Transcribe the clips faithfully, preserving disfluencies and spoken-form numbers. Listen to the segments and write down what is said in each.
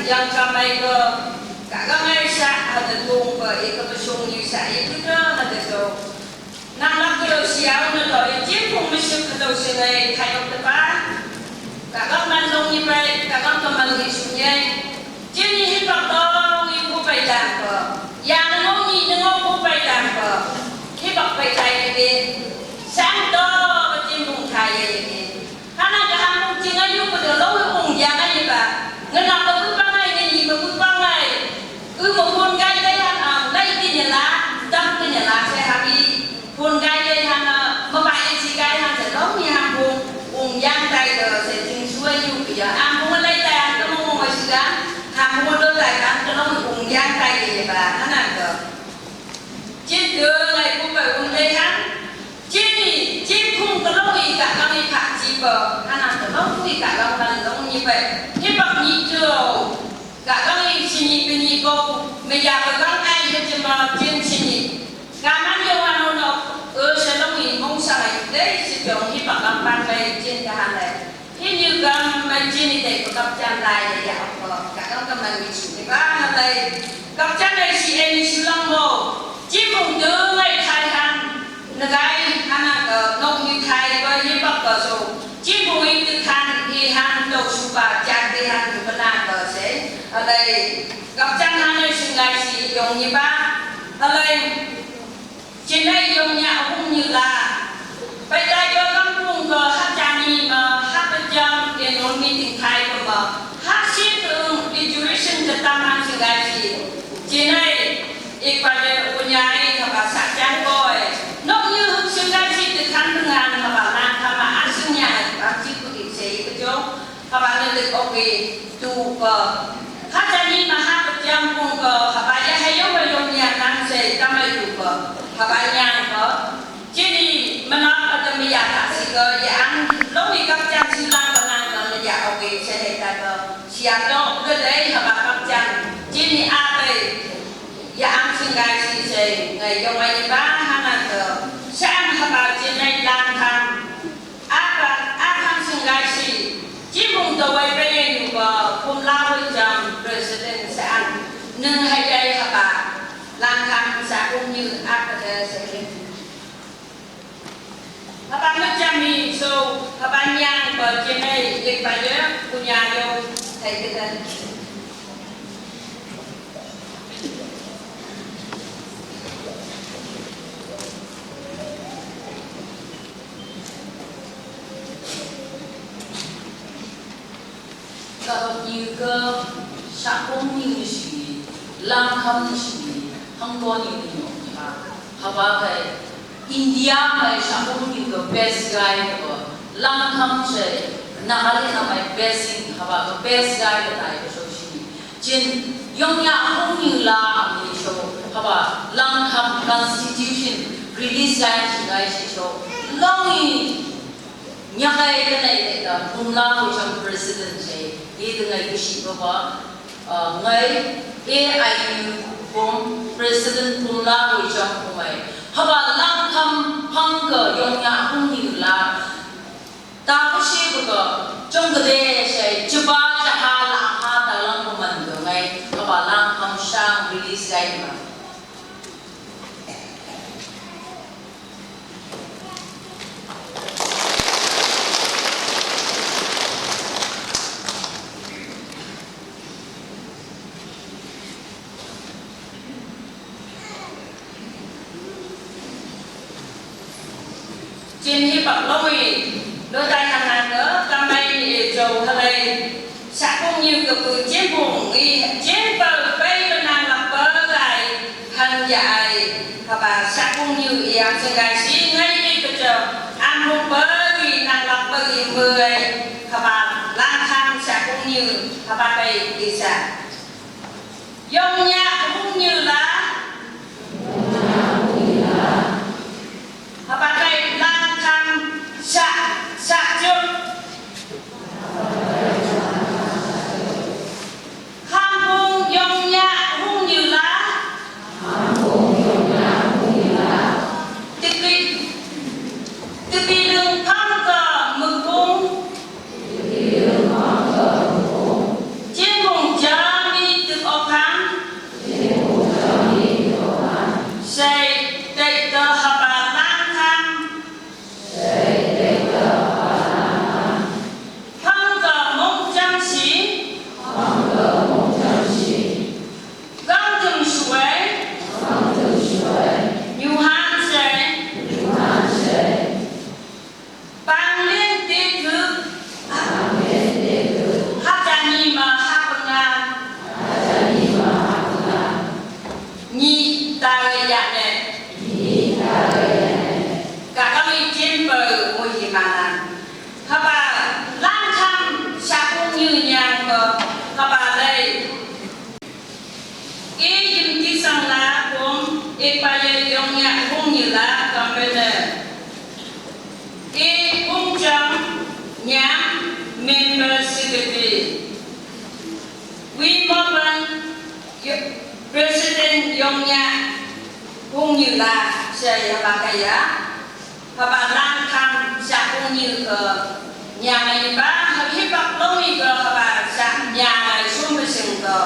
Yangkam mai ko, kagang ai sa hada tung ko, i kapasung ni sa i kuta hada so. Nang lak ko si au na to, i Chin Phung mashuk ka to si ngai, khai yok ta pa. Kagang man long ni pai, kagang ka man ni su ngai. Chin ni hi pak dong i pu pai dang ko. Yang nong ni nong pu pai dang ko. Hi pak pai tai ni. Sang to, Chin Phung khai ye ni. Hana ka hang kung ching a yu ku do lo ung yang a yu ba. Nga na ka bu pa ngai, nga ni ka bu pa ngai. U ma kun gai dai han ang, lai ti nya la, dam ti nya la, se ha bi. Kun gai dai han a, ma ba ye si gai han se lo mi han kung, ung yang dai do, se ching sua yu ku ya. Ang kung lai dai han ka mo mo ma si ga, han kung do dai han ka lo ung yang dai de ba, hana ka. Chin de ngai ku pa ung dai han. Chin ni, Chin Phung ka long i ka long i phak chi pa, hana ka long i ka long man long ni pa. Hi pak ni jo, ka long i chi ni pa ni ko, me ya ka long ai ka chi ma Chin chi ni. Ka man yo wan no, e, sa long i mong sa ngai dai, si jong hi pak long pan ngai Chin ka han dai. Hi ni gam mai Chin ni dai ko kap chan lai dai ya ko, ka long ka man ni chi ni ba ha dai. Kap chan dai si en ni si long mo. Chin Phung de ngai thai han. Nagai hana ka nok ni thai ko ni pak ko so. Chin Phung i tu than i han to su ba chan de han tu ba na ko se. Alai kap chan han ai sing ngai si yong ni ba. Alai chin ai yong nya hung ni la. Pai tai ko kam pung ko ha chan ni ma ha pa jam ke non meeting thai ko ma. Ha si tu i duration ka tam han sing ngai si. Chin ai Ik pa le u nyai haba sa chan koi. Nok nyu huk sing ngai si te kan dengan haba lang kama asing nyai ba si ku di se i ka jo. Haba ne le ok i tu ko. Ha chan ni ma ha pa jam kung ko haba ya ha yo ma yo nyai nang se ta mai tu ko. Haba nyang ko. Chin ni ma nok a ta mi ya ta si ko ya ang lo i kap chan si lang ko nang ko le ya ok i se he ta ko. Sia to le dai haba kap chan. Chin ni a dai. Ya ang sing ngai si se, ngai yong ngai ni ba hana to. Sa ang haba chin nai lang kham. Apa, apa sing ngai si. Chin Phung to wai pa ye nu ba, Phung la wai jam president sa ang. Nung hai dai haba. Lang kham sa kung ni apa de se. Haba ngut jam mi so, haba nyang ba jemai, ik ba ye, punya yo, thai kita. Ka hok nyu ka sakong nyu ni si, langkham ni si, hangko nyu ni nyo ni ha. Haba kai India mai sakong nyu ka best gai ka, langkham se, Nagaland mai best in, haba ka best gai ka tai ka so si. Chin, yong ya hong nyu la ni so, haba langkham constitution release gai si gai si so, long i Nyakai ka nai le ka Phung La Woi Cham president se, i ka ngai ka si ba ba, ah, ngai A I U Phung president Phung La Woi Cham Phung mai. Haba langkham phang ka yong ya hong ni la. Ta ka si ba ka, chong ka de se, chiba cha ha la ha ta lang ka man ka ngai, haba langkham sang release gai ba. Chin hi pak long i, lo tai hang hang ko, kam mai i jo halai. Sakong nyu ka bu Chin Phung i, Chin pau pai ba nang lak ba gai, han ya ai, haba sakong nyu i ang sa gai si ngai i ka jo, ang hong ba i nang lak ba i mbai, haba langkham sakong nyu, haba pai i sa. Yong nya hong nyu la. Haba kai langkham sa, sa juk. Kham Phung yong nya hong nyu la. Tipi, tipi lung phang ka mukung. Chin Phung ja Ih Payet Yongnyak Hungnyu La Company. Ih Pungchang Nyam, Member Secretary. Wi Mopan, Yo-, President Yongnyak Hungnyu La, sa ya ba ka ya. Haba langkam sa hungnyu ke nyang ai ba, haba hipak long i ke haba sa nyang ai sum beseng ke.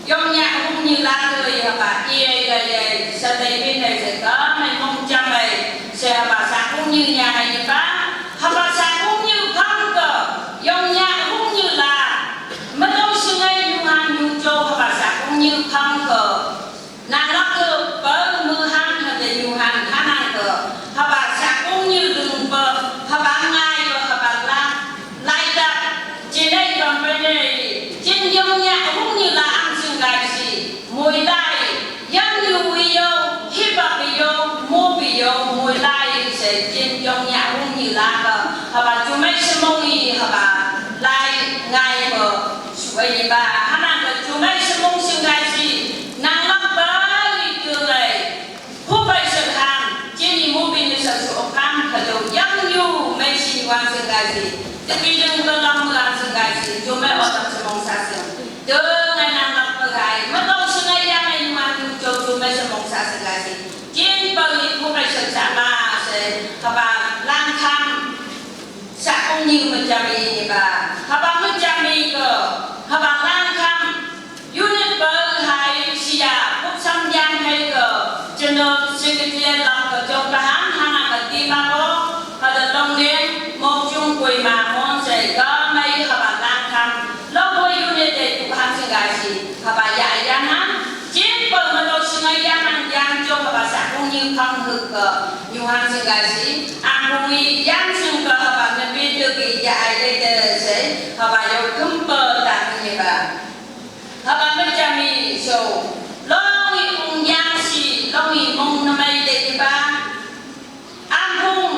Yongnyak Hungnyu La ke i haba i ai ke i ai sa dai bin ai sa ke, mai mong jam ai sa haba sa hungnyu nyang ai ba, haba sa hungnyu phang ke, Yongnyak Hungnyu La, matau sungai nyuhan nyujau haba sa hungnyu phang ke. Nang lak ke pau meuhan hade nyuhan hanang ke, haba sa kong nyu lung pe, haba ngai pe, haba la, lai dap, jin ai company, jin Yongnyak Hungnyu La ang sing gai si, moi lai, yang nyu wi yo, hipak wi yo, mo wi yo, moi lai, se jin Yongnyak Hungnyu La ke, haba jumai semong i, haba lai ngai pe, suai ni ba, hanang ke jumai semong sing gai si, Nang lak bai tui lai, hu bai sel han, jin i mu bin i sel su ok han, ka jo yang yu, mai si wan sel gai si, te pi jeng ke lam wan sel gai si, jo mai ot sel mong sa sel. Deng ai nang lak bai gai, ma tong sel gai yang ai wan yu jo, jo mai sel mong sa sel gai si. Jin bai hu bai sel sa ma sel, ka ba lang kham, sa kong ni ma jam i ni ba, ka ba ma jam i ko, ka ba lang kham, Unit bau hai sia, puk sam yang hai ke, General Secretary lak ke jong ka han, hana ke ti ma ko, ka da tong den, mok jung kui ma mon se, ka mai ka ba lang kham, lo boi unit de puk han sing gai si, ka ba ya ya na, jin bau ma lo sing ai ya nang yang jong ka ba sa kong ni kham huk ke, nyu han sing gai si, ang kong ni yang sing ke ka ba ne bi de ki ya ai de de se, ka ba yo kum pe ta ni ba. Haba mejam i so, long i ung yang si, long i mong na mai de i ba. Ang hung,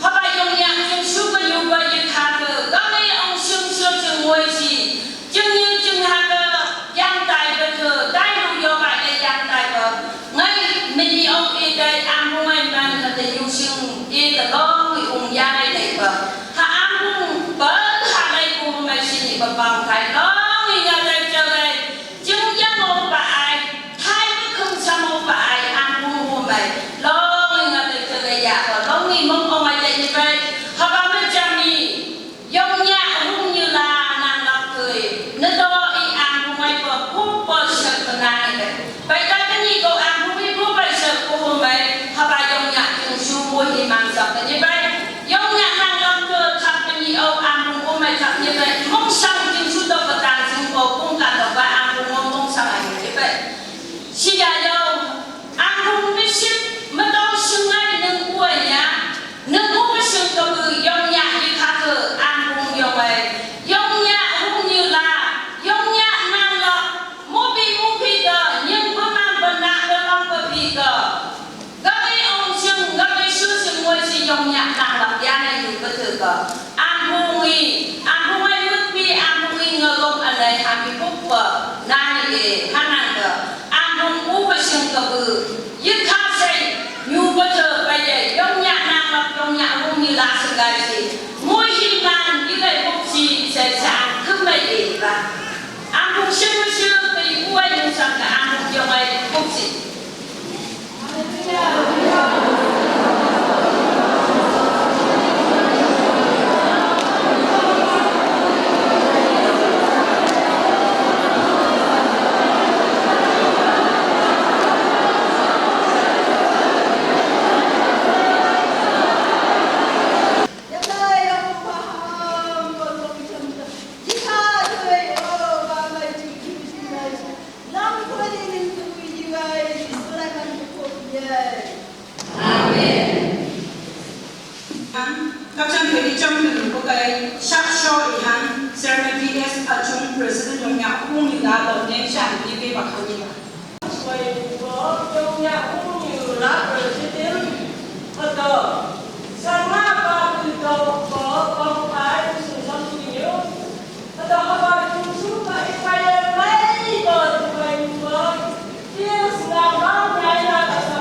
haba yong yang jing su ba yu ba i ka ke, gam i ong sung su jing woi si, jing yu jing ha ke, yang tai ba ke, tai lu yo ba le yang tai ba. Ngai, min i ong i tai ang hung ai man ha te yu sung i ta long i ung yang ai tai ba. Ha ang hung ba ha lai ku mai si ni ba bang kai long i nga tai ja lai. Jing yang ong ba ai, tai ba kum sam ong ba ai, ang hung hung mai. Long i nga tai ja lai ya ba long i mong ong ai tai ni bai. Haba ma jam i. Yong nya hung nyu la nang lak tui. Na to i ang hung ai pa pu pa shak pa nang i bai. Bai ta ka ni ko ang hung i pu bai shak pu hung bai. Haba yong nya jing su mu hi mang sak ka ni bai. Yong nya nang lak tui kap ka ni o ang hung u mai kap ni bai. Mong sang jing su to pa tang jing ko kung ka to ba ang hung mong sang ai ni bai. Siya yo, ang hung mi sip, ma tong sung ai nung u ai ya. Nung u mi sung ka bu yong nya i ka ke ang hung yong ai. Yong nya hung nyu la, yong nya nang lak, mu pi mu pi ke, nying bu mang ba na ke long ba pi ke. Gam i ong sung, gam i su sung wai si yong nya nang lak ya na yu ba te ke. Ang hung i, ang hung ai mut pi, ang hung i nga gom an ai ha mi puk ba, na ni e, ha nang ke. Ang hung u ba sung ka bu. Yik ha sai, nyu ba te ba ye, yong nya nang lak, yong nya hung ni lak sing gai si. Mui hi man, yik ai buk si, sai sa ang kum ba ye ba. Ang hung sing ba sing, ba i u ai nung sang ka ang hung yong ai buk si. Amen. Kapchan kei ni chang kei ni ko kai, shak sho i han, Chairman P S Achung, President Yong Nya Hung Nyu La, London, Shan, ni pe bak han ni ba. Yong Nya Hung Nyu La, President, ato, sang ma ba tu to, ko, ko, ai, sun sam tu nyu. Ato, haba, sun su, ba, i, ba, ya, ba, i, ko, tu, ba, i, ko, yes, na, ba, ya, ya, ba, sa,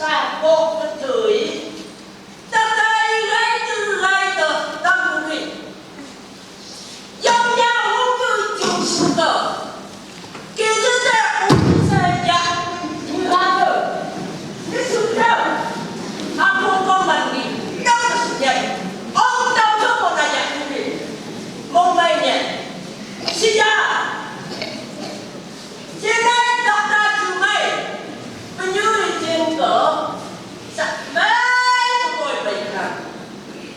Sa bok ka tui. Ta tai gai tu gai ta tam ku ki. Yong Nyahuh yu jung su ka. Ki tu te u sa ya. Ni ha ka. Ni su ka. A ko ko man ni. Yong su ya. Ong tau ko ko na ya ni. Mong mai ni. Siya. Jingmai Doctor Jingmai, penyuri jingko, sa mai ko koi bai ka.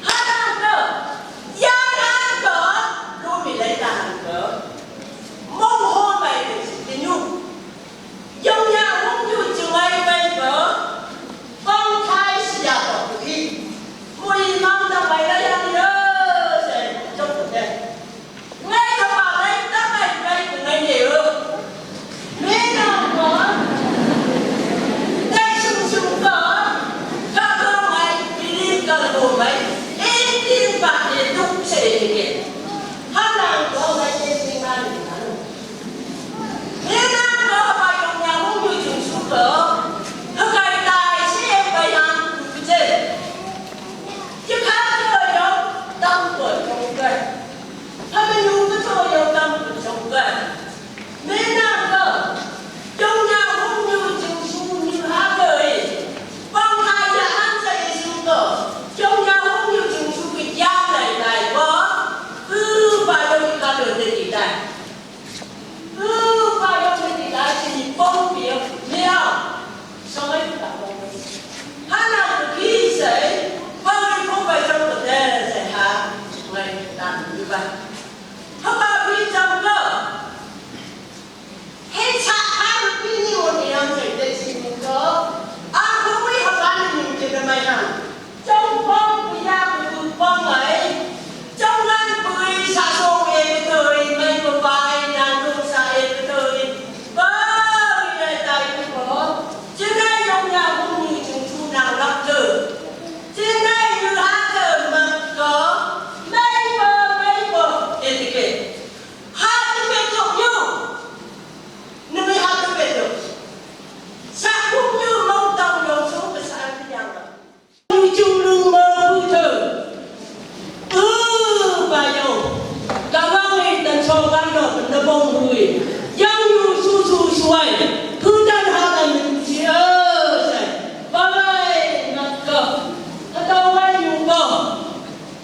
Hanang ko, yanang ko, lumi lai tanang ko. Mong ho mai ko si tenyu. Yong Nyahuh yu Jingmai bai ko. Kong thai siya ko hi. Mui mang ta bai lai yang yo, se, jong ko te. Ngai ka pa ngai ta ngai ngai ka ngai ne o. Me na ko. Ngai sum sum ko. Ka ko ngai bili ka ko ngai. Eighteen ba ne duk se ne ke. Ha na ko ngai eighteen ba ne na. Me na ko ba Yong Nyahuh yu jung su ko. Ha kai tai se ba yang ku je. Ki pa ko yo tam ko jong kai. Haba nyu ka to yo tam ka jong ka. Me na ka. Yong Nyahuh yu jung su nyu ha ka e. Bang ha ya han sa e su ka. Yong Nyahuh yu jung su ka ya lai lai ko. Ku ba yong ka do de di lai. Ku ba yong de di lai si ni pong pi yo. Me a. Sa mai ku ta pong. Ha na ku ki sa e. Bang ni pong ba yong ko de sa ha. Mai ta ni ba. Haba ri jam ko. Hei sa ha ri ni o ni am sa de si ni ko. A ko wi haba ni ni ke da mai ha. Chong pong pu ya pu tu pong ai. Chong ngan pui sa so e ke toi mai ko pai nan ko sa e ke toi. Ko wi ai tai ku ko. Chin ai yong ya pu ni chung chu nang lak tu. Chin ai yu ha ke mat ko. Mai ko, mai ko. E ti ke. Ha ti ke ko yu. Ni mi ha ti ke ko. Sa ku yu mong tong yong su ke sa ti yang. Yu chung lung mo pu theu. U ba yong. Ka wang e tan chong kan lo na bong hui. Yang yu su su suai. Pu tan ha kan min chi o sai. Ba bai mat ko. Ka ta wai yu ko.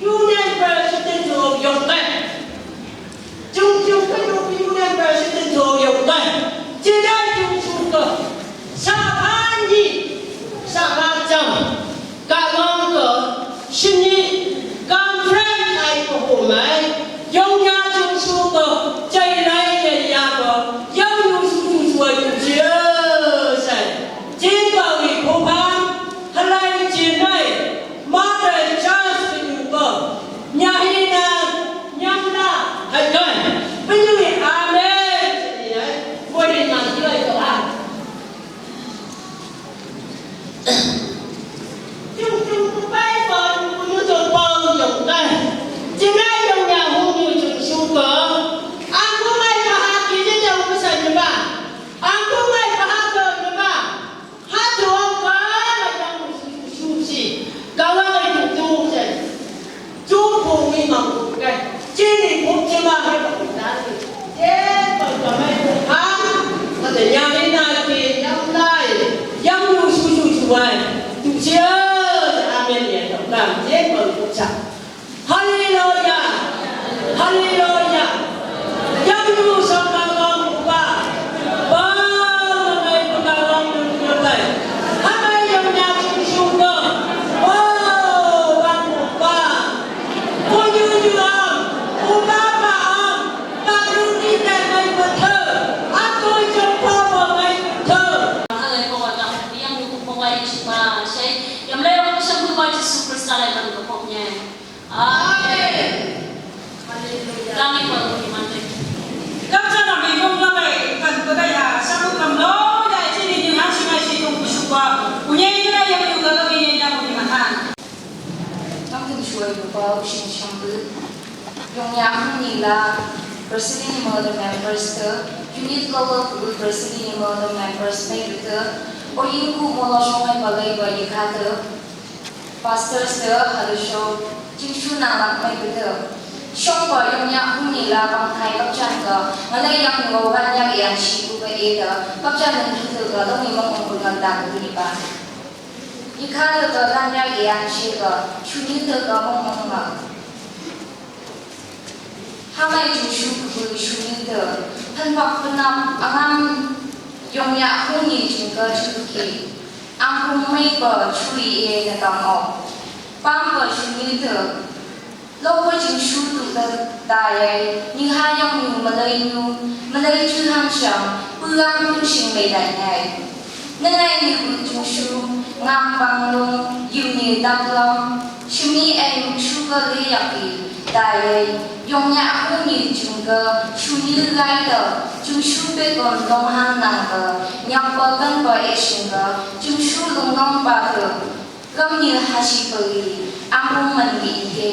Union President ho yong kai. Chung chung ka yong Union President ho yong kai. Chin ai chung chung ka. Sa phan ni. Sa phan chang. Ka ngong ka. Shin ni. Conference ai ko ho mai. Yong ya chung chung ka. Chai lai ya ya ka. Yong yu su su su ai chung chi o sai. Chin ka wi ko phan. Halai chin ai. Mother Church ka yu ko. Nya hi na, nyam na, hai kai. Penyuri amen. Hai, mo ri man ki lai ko a. Chung chung ku pai ko, ku nu chung ko yong kai. Chin ai yong ya hu nu chung chung ko. Aku mai ka ha ki je je u sa ni ba. Aku mai ka ha ko ni ba. Ha tuang ka la yang su su si. Ka la ngai tu tu se. Tu pu mi ma pu kai. Chi ni pu chi ma hai pa pu ta si. Je pa ka mai pu ha. Ka te yang ni na ki yang lai. Yang lu su su su ai. Tu si o. Amen ya. Ka je pa pu cha. Haleluya. Haleluya. Yang yu sa ka ngong Upa. Ba, ngai pa ka ngong yu yu kai. Ha ngai yang nya chung shu ko. Wow, bang Upa. Ko yu yu am. Upa pa am. Pa ru ni kai ngai pa theu. A ko jong pa pa ngai pa theu. Haleluya. Yang yu ko pa wai shi ma shai. Yam le ko shang ko wai Jisu Krista le man ko pok nye. Amen. Haleluya. Kami ko ko mante. Kapsa na mi kong la kai kan ko kai ha, sa ko kam lo, ya chi ni ni han si mai si kong ku su kwa. Ku nye ni na ya ku ka ka mi ni ya ku ni ma han. Kam tu su ai ku pa u sing sang ku. Yong ya ku ni la, President ni mo the members te, unit ko ko ku President ni mo the members mai ku te. Oying kuh molo shong hai pa lei pa yikha tø, pastors tø, halo shong, jingsu nang lak mai tø tø. Shong pa yong yak hung ni la pang thai kapchan ka, ngalei yang ni wo gan yak yang shi kuh ka e tø, kapchan nang tø tø ka, long ni mong ong kuh ngan dang tø ni pa. Yikha tø ka gan yak yang shi ka, shu ni tø ka mong ong ma. Hamai jingsu kuh shu ni tø, phan pak phan nap, angam yong yak hung ni jing ka chu ki. Ang hung mai pa chu i e na kam o. Pam pa shu ni tø. Lo pa jingsu tø tø da yai, ni ha yong ni malei ni, malei chu han shang, pu ang kun shing lei dai ngai. Nangai ni bu jingsu, ngam pang lung, yum ni dap lung, shimi ai muk shu ka le yak i, dai ai, yong yak hung ni jing ka, shu ni gai da, jingsu pe kon long han nang ka, nyam pa kan pa e shing ka, jingsu lung long pa tø, kam ni ha shi pa i, ang hung man ni i he,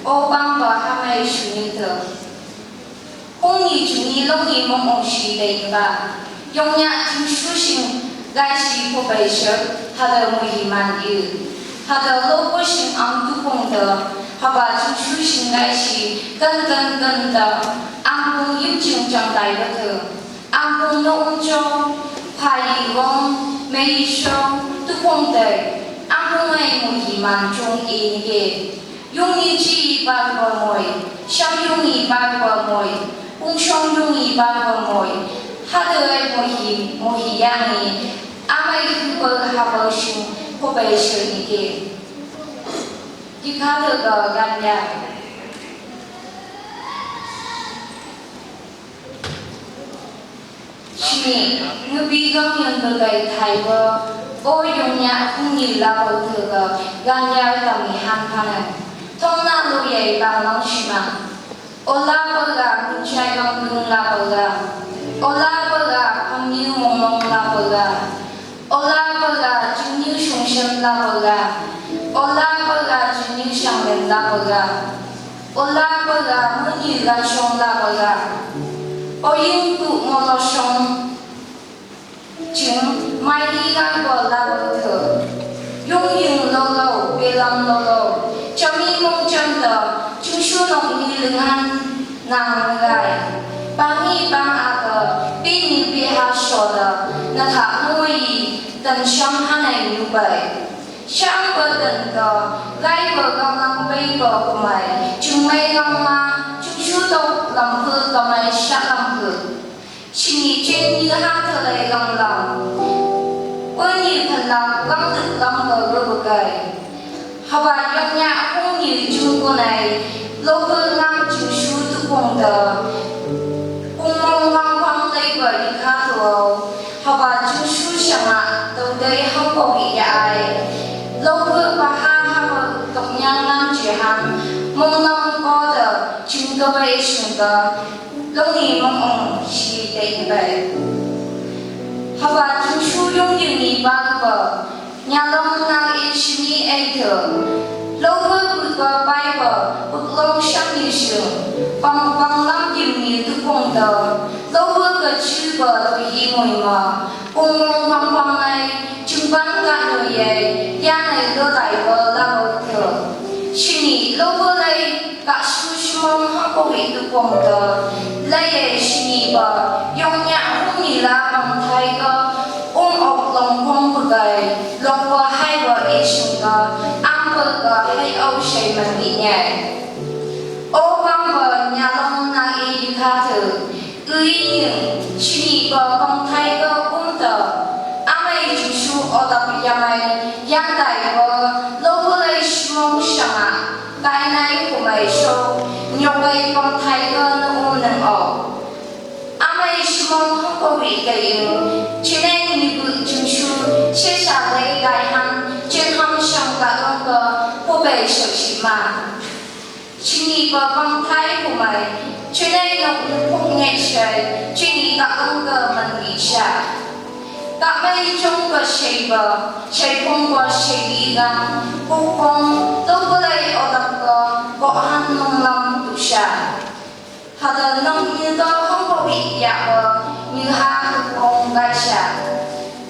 o pang pa hamai shu ni tø. Hung ni chu ni long ni mong ong shi lei ba. Yong yak jingsu shing gai shi ko bai shek, ha da mo hi man i. Ha da lo ko shing ang tu kong da. Ha ba jingsu shing gai shi, kan kan kan da. Ang kong yim jing jang dai ba da. Ang kong no ong chong, pa i wong, mei i shong, tu kong da. Ang kong ai mo hi man chong i ni ke. Yung i chi i pa i pa moi, sham yung i pa i pa moi, ung shong yung i pa i pa moi, ha tø ai moi hi, moi hi yang i, amai hu pa ha pa shing, ko pa shing i ke. Di ka tø ka gan ya. Shini, nubi gang yun ba gai thai ba, o yung ya hung ni la ba tø ga, gan ya tam ni han pa na. Tong na lu ya i ba long shi ma. O la ba ga, nun shai gang dung la ba ga. O la ba ga, pang ni mong mong la ba ga. O la ba ga, jing ni shung shen la ba ga. O la ba ga, jing ni shang len la ba ga. O la ba ga, muni la shong la ba ga. O ying kuh mo lo shong. Jing, mai ni la ba la ba tø. Yung ying lo lo, be lam lo lo. Cham ni mong cham tø, jing shu nok ni ling han nang gai. Pang ni pang a tø, be ni be ha sho tø, na tha mo i, tan sham han ai nu bai. Shang ba dan ka, gai ba gang lang bai ba kumai, chung mai gang ma, chung shu tok lam pu ka mai sha lam pu. Shini chen ni ha ta lai gang lang. Pu ni phan lang gang tuk lang ka ru ba gai. Ha ba yang ya hung ni chung ko nai, lo pu ngam chung shu tu kong da. Kung mong gang pang lai ba ni ka tu. Haba jingsu shanga, todai hangko i ai. Lo pu pa ha haba tok nyang nang chi han, mong nang ko da, jing ka bai shung ka, long ni mong ong shi dai bai. Haba jingsu yung yung ni ba ba, Nyalong nang i shini ai tø. Lo pu put ba pai ba, put long shang ni shung. Pang pang lam yim ni tu kong tø. Lo pu ka chu ba tu hi mui ma. Kung mong pang pang ai, chung ban ka nu ye. Ya nai lo dai ba la ba tø. Shini lo pu lai. Ka shu shimong hangko i tu kong tø, lai e shini ba, yong nya hung ni la mang thai ka, um ok long kong ba gai, long ba hai ba e shing ka, ang ba ka hai au shai man ni nyai. O bang ba nya long na e di ka tø, Ui, shini ba pang thai ka um tø, amai Jisu o tap yamai, yan dai ba, lo pu lai shimong shanga, kai nai kumai sho, nyok ai pang thai ka na um nang o. Amai shimong hangko wi kai ing, chinai ni bu Jisu, shesha lai kai han, chin ham shang ka long ka, ko bai shak shi ma. Chini ba pang thai kumai, chinai nok nu phung ngai shai, chini ka ang ka man ni sha. Ka mai chong ba shai ba, shai phung ba shai li gan, kuk kong, to ba lai o dak ka, ko han nong lam tu sha. Hada nong ni to hong ba wi ya ba, ni ha kuk kong gai sha.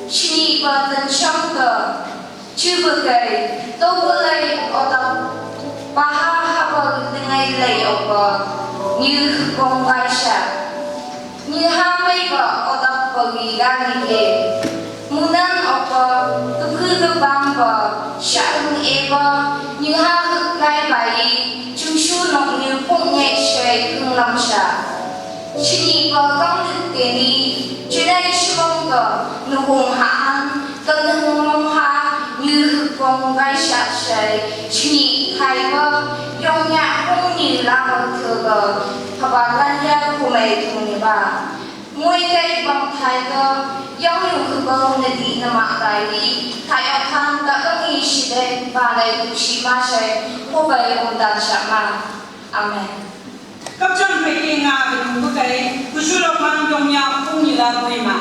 Shini pa tan sham ka, chu pa kai, to pa lai o ta, pa ha ha pa tu ngai lai o pa, niu kong kai sha. Niu ha mai pa o ta pa wi ga ni ke. Munan o pa, tu khu tu bang pa, sha tung e pa, niu ha khu kai pa i, chu shu nok niu pung nge shai kung lam sha. Shini pa kang dik te ni, chunai shimong ka, nu hong ha an, ka nu hong ha, nu hong gai sha shai, shini thai pa, yong nya hong ni la ka thu ka, haba kan ya ku mai thung ni ba. Mui kai bang thai ka, yong nu ku bang na di na ma tai ni, thai o khan ka ka ni shi de, ba lai tu shi ma shai, ko bai hong dan sha ma. Amen. Kapchon pei ki nga ki nung bu kai, ku shu lo pang yong ya pung ni la bui ma.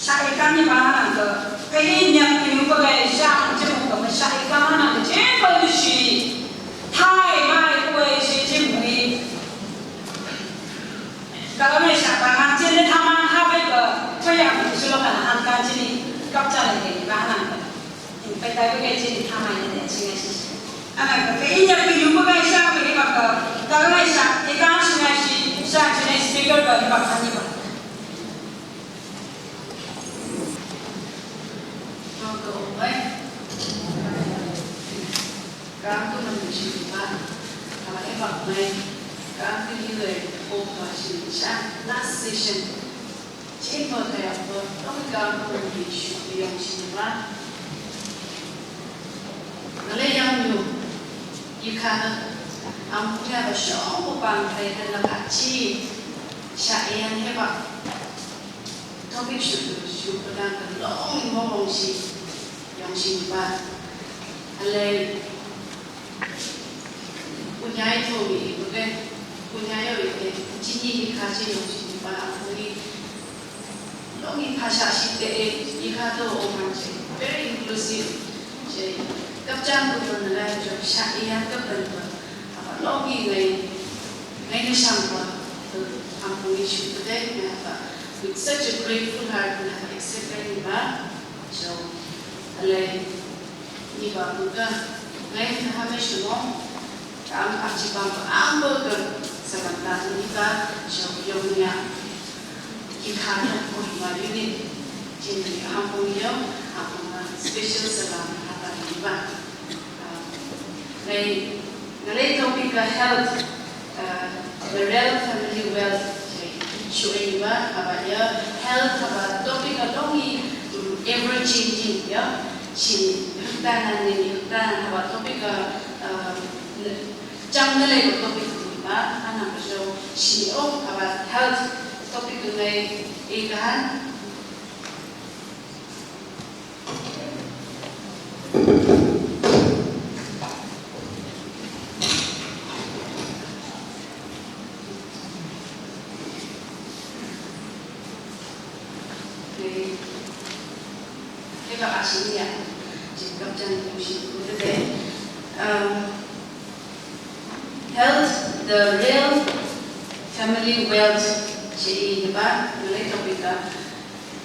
Sha i kan ni ba nang ke, ke i nyak ki u ba ke sha ang che mo ke, sha i kan nang ke che ba u shi. Thai mai ku e shi che mo i. Ka lo me sha ka nang che ne tha ma ha be ke, che yang ku shi lo ka nang han kan che ni, kap cha le ke ni ba nang ke. Pe tai pe ke chin tha mai ne chin ngai shi. Ana ka pe inya pe yu pe kai sha pe ni ba ka. Ka ngai sha, e ka shi ngai shi, sha chin ngai speaker ba ni ba ka ni ba. Ka ka o mai. Ka tu man shi ba. Ka e ba mai. Ka tu yu e o ka shi sha. Last session. Chin ko thei a ko, tong ka ko ni shu yong chin ba. Ngalei yang yu, i ka na, am ku ya ba shong ko pang thei ka na ka chi, sha e yang he ba. Topic shu shu ko dang ka long mo long shi, yong chin ba. Alei, Kunyai tho mi i pake, kunyai o i pake, chin ni hi kha chin o chin ni pa ang ko ni. Long i pha sha shi te e, i kha tho o mang che. Very inclusive. Che, kap chang ko na lai jo sha i ya kap dan ko. Apa long i ngai, ngai na shang ko. Ang ko ni shu te ngai pa. With such a grateful heart, ngai pa accept ngai ni pa. So, alai, ni ba ko ka, ngai na ha me shimo, ka ang pa chi bang ko ang ko ka, sa bang ta ni ka, so, yong nya, ki ka na ko ma unit, chin ni ang ko yo, ang ko ma special salam ha ta ni ba. Ngai, ngalei topic ka health, uh, the real family wealth, shu e ni ba, haba ya, health haba topic ka long i, um, ever changing ya, shi, huktan nan ni, huktan haba topic ka, uh, chang ngalei topic ni ba, anan ka shu, shi o, haba health topic ngai, e ka han, Um, Health, the real family wealth, chi i ni ba, ngalei topic ka.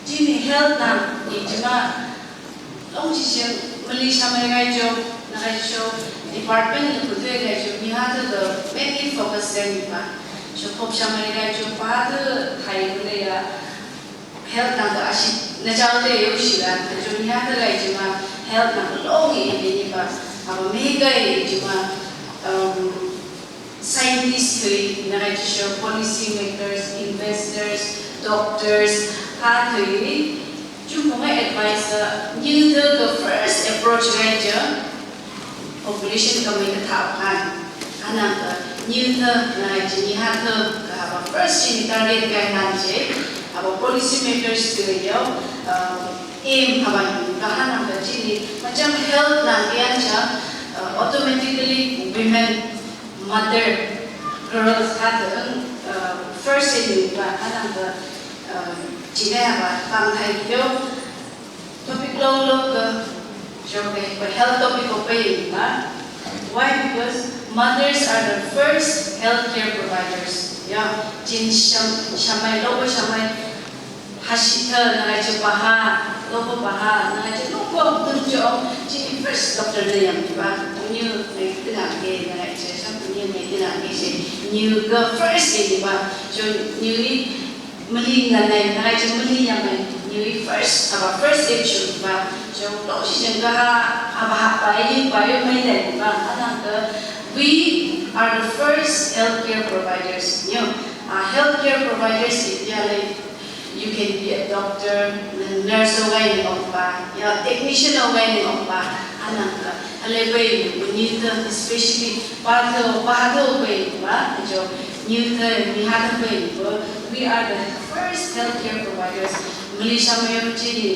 Chi ni health na, i chi ma, long chi chi, mali sha mai gai jo, na gai jo, department ni ku tui gai jo, ni ha tu the mainly focus gai ni ba. So, pop sha mai gai jo, pa tu thai mali ya, Health nang ka ashi, na chau te yo shi la, na chau ni ha ta lai chi ma, health nang ka long i ni ni ba, aba me kai chi ma, um, scientist tui, na kai chi sho, policy makers, investors, doctors, ha tui, chu mo ngai advice, uh, ni the, the first approach gai chi, Population ka mai ka thau han. Anan ka ni the, na chi ni ha the, ka haba first chi ni target ka han che. Haba policy makers tui yo, uh, aim haba ni ka anan ka chi ni. Macham health na ki an cha, uh, automatically women, mother, girls ha the, uh, first ni ba anan ka, uh, chi ni haba pang thai yo. Topic lo lo ka, sure ka, ka health topic ko pa i ba. Why? Because mothers are the first healthcare providers. Ya, chin sham, shamai lo ko shamai. Hasi the, na ngai chi paha, lo ko paha, na ngai chi lo ko dun jo, chi first doctor na yang ba. Ni ngai tina ke, na ngai chi sham ni ngai tina ke shi. Ni ka first ni ba. So ni Mali ngan nai, ngai chi mali yang nai, ni first, aba first aid shu ba, jong lo shi jeng ka ha, aba ha pai, pai mai nai ba, anan ka, we are the first healthcare providers, you know, uh, healthcare providers, if you are like, you can be a doctor, nurse o gai ni ong ba, ya technician o gai ni ong ba, anan ka, Hale bai, ni the, especially pa the, pa the bai ba, jo, ni the, ni ha the bai ba, we are the first healthcare providers. Malaysia mai chi ni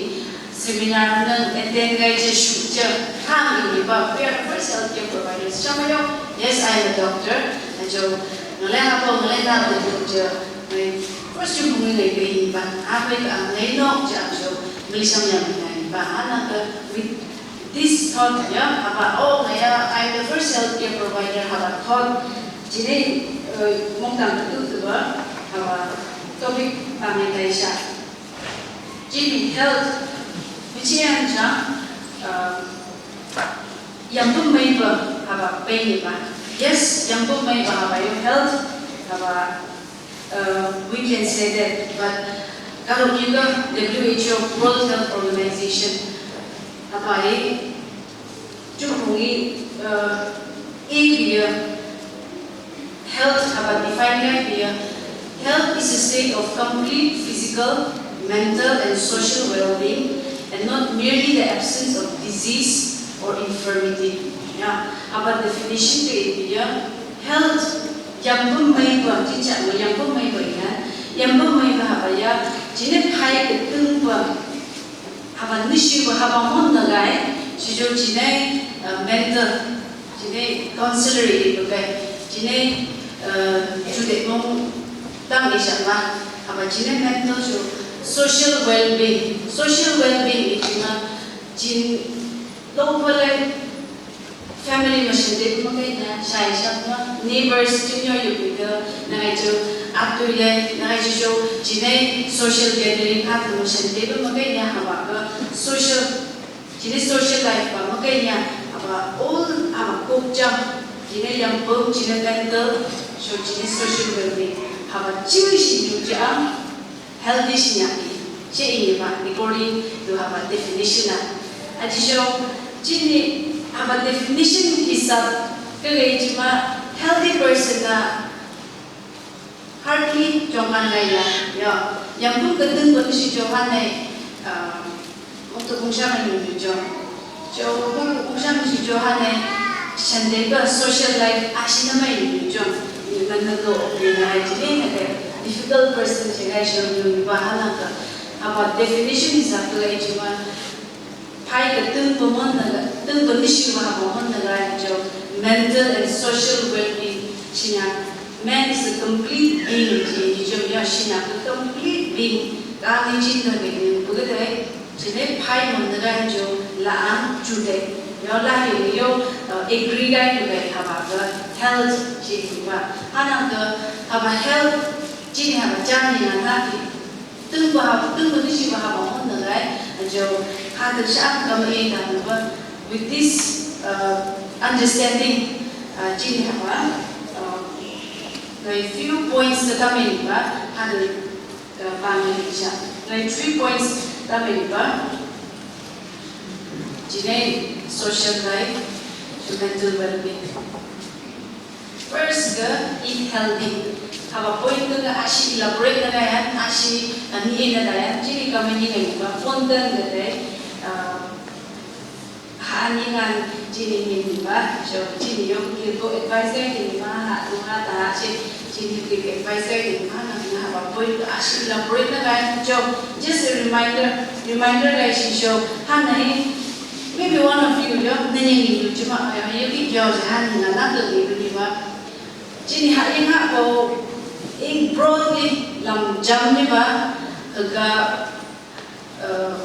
seminar nang attend gai chi shu chi, hang ni ba, we are the first healthcare providers. Sha mai yo, yes, I am a doctor. Jo, Ngalai hapa, ngalai ta, ngalai first jumphung ngai kei ba, hapa ka ngai nok jang so, ngalai sam yam ngai ba, ana ka with this thought ya, hapa, oh, ngai ya, I'm the first healthcare provider, hapa thought, jine, eh, mong tang tu tu ba, hapa topic pa ngai tai sa. Jine health, which yan jang, eh, Yampum maiba haba pain ba. Yes, yampum maiba haba yo health haba, uh, we can say that, but kalau juga W H O, World Health Organization, haba i jumphung i, uh, i biya Health haba define ngai biya, health is a state of complete physical, mental and social well-being and not merely the absence of disease or infirmity. Ya, haba definition ke biya, health, yampum maiba, jijak ma yampum maiba ya, yampum maiba haba ya, jine phai ketung ba, haba nisi ba haba mon na gai, sijo jine, uh, mental, jine counselor i ba gai, jine, uh, jude mong tang i siya ba, haba jine mental jo social well-being, social well-being i jine, jin lo ba lai, family ma sende ba makai na, shai shap ma, neighbors jin yo yo bi da, na gai jo, ap tu le, na gai jo, jine social gathering ka tu ma sende ba makai na, haba ka social, jine social life ba makai na, haba all, haba kok jam, jine yampum, jine mental, so jine social well-being, haba jing si nyu jang, healthy sinya i, si i ba, according to haba definition a. Aji so, jini haba definition hisab, kage jima healthy person na, hardly jong kan gai ya, ya, yampum ketung ba nisi jo han nai, ah, Muktu kungsha ma nyung nyung jong. Jo muktu kungsha ma si jo hane, sende ba social life a si na ma nyung nyung jong. Ni man na lo, ni na ai jini na ke difficult person si gai si nyung nyung ba hana ka. Haba definition is a play jima. Phai ka tung ba mon na ka, tung ba nisi ba haba mon na gai jo. Mental and social well-being sinya. Man is a complete being, ji, ji, jo, ya, sinya, a complete being. Ka ni jin na ke ni, bu ke dai, jine phai mon na gai jo, la ang ju dai. Yo la yo, yo, uh, agree gai ku gai, haba ka health, ji, ji, ba. Hana ka, haba health, ji, haba jan ni na na ki. Tung ba, tung ba ni ji ba haba mon na gai, jo, ha ka sha ka ma e da ba. With this, uh, understanding, uh, jini haba, uh, ngai few points ta tamen ba, hada, uh, ba ngai sha. Ngai three points tamen ba, jini social life, mental well-being. First ka, eat healthy. Haba point ka, ka a si elaborate na da yan, a si, uh, ni na da yan, jini ka ma ni ngai ba, fondant ka da, uh, Ha ni ngan jini ni ba, so jini yo ki ko advice gai ni ma, ha, ha ta si, jini ki advice gai ni ma, na, na ba point a si elaborate na gai, so just a reminder, reminder gai si so, ha na hi, maybe one of you yo, na ni ni yo, jima, yo, yo ki yo, ha ni na na to ni ni ba. Jini ha ing ha ko, ing broadly, lam jam ni ba, ka, uh,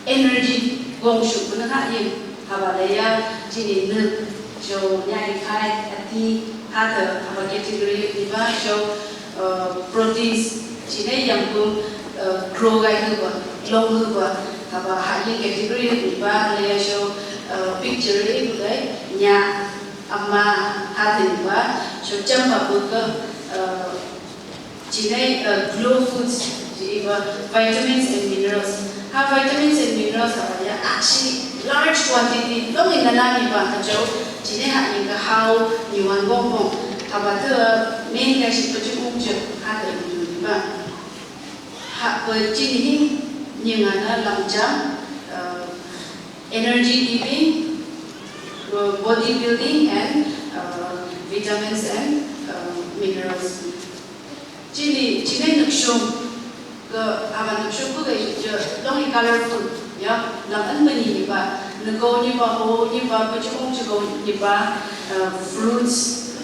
energy gong suk na ha yin, haba la ya, jini nuk, jo, nyai kai, ati, ha ta, haba category ni ba, jo, uh, proteins, jine yang ku, uh, grow gai hu ba, long hu ba, haba ha yin category ni ba, la ya jo, uh, picture ni gai, nya, ama, ha ta ni ba, jo, jam ba bu ka, uh, Jine, uh, glow foods, ji ba vitamins and minerals. Ha vitamins and minerals haba ya, a si large quantity, long in na ni ba ha jo, jine ha in ka hao, ni wan gong gong. Haba ta, uh, main ka si pa ju ung jo, ha ta ni ba. Ha pa jine hin, ni nga na lam jam, uh, energy giving, uh, body building and, uh, vitamins and, uh, minerals. Jini, jini nukshong, ka, ama nukshong ka, ka, ja, long i colorful, ya, lam an mani ni ba, nako ni ba, ho ni ba, pachukong chukong ni ba, uh, fruits,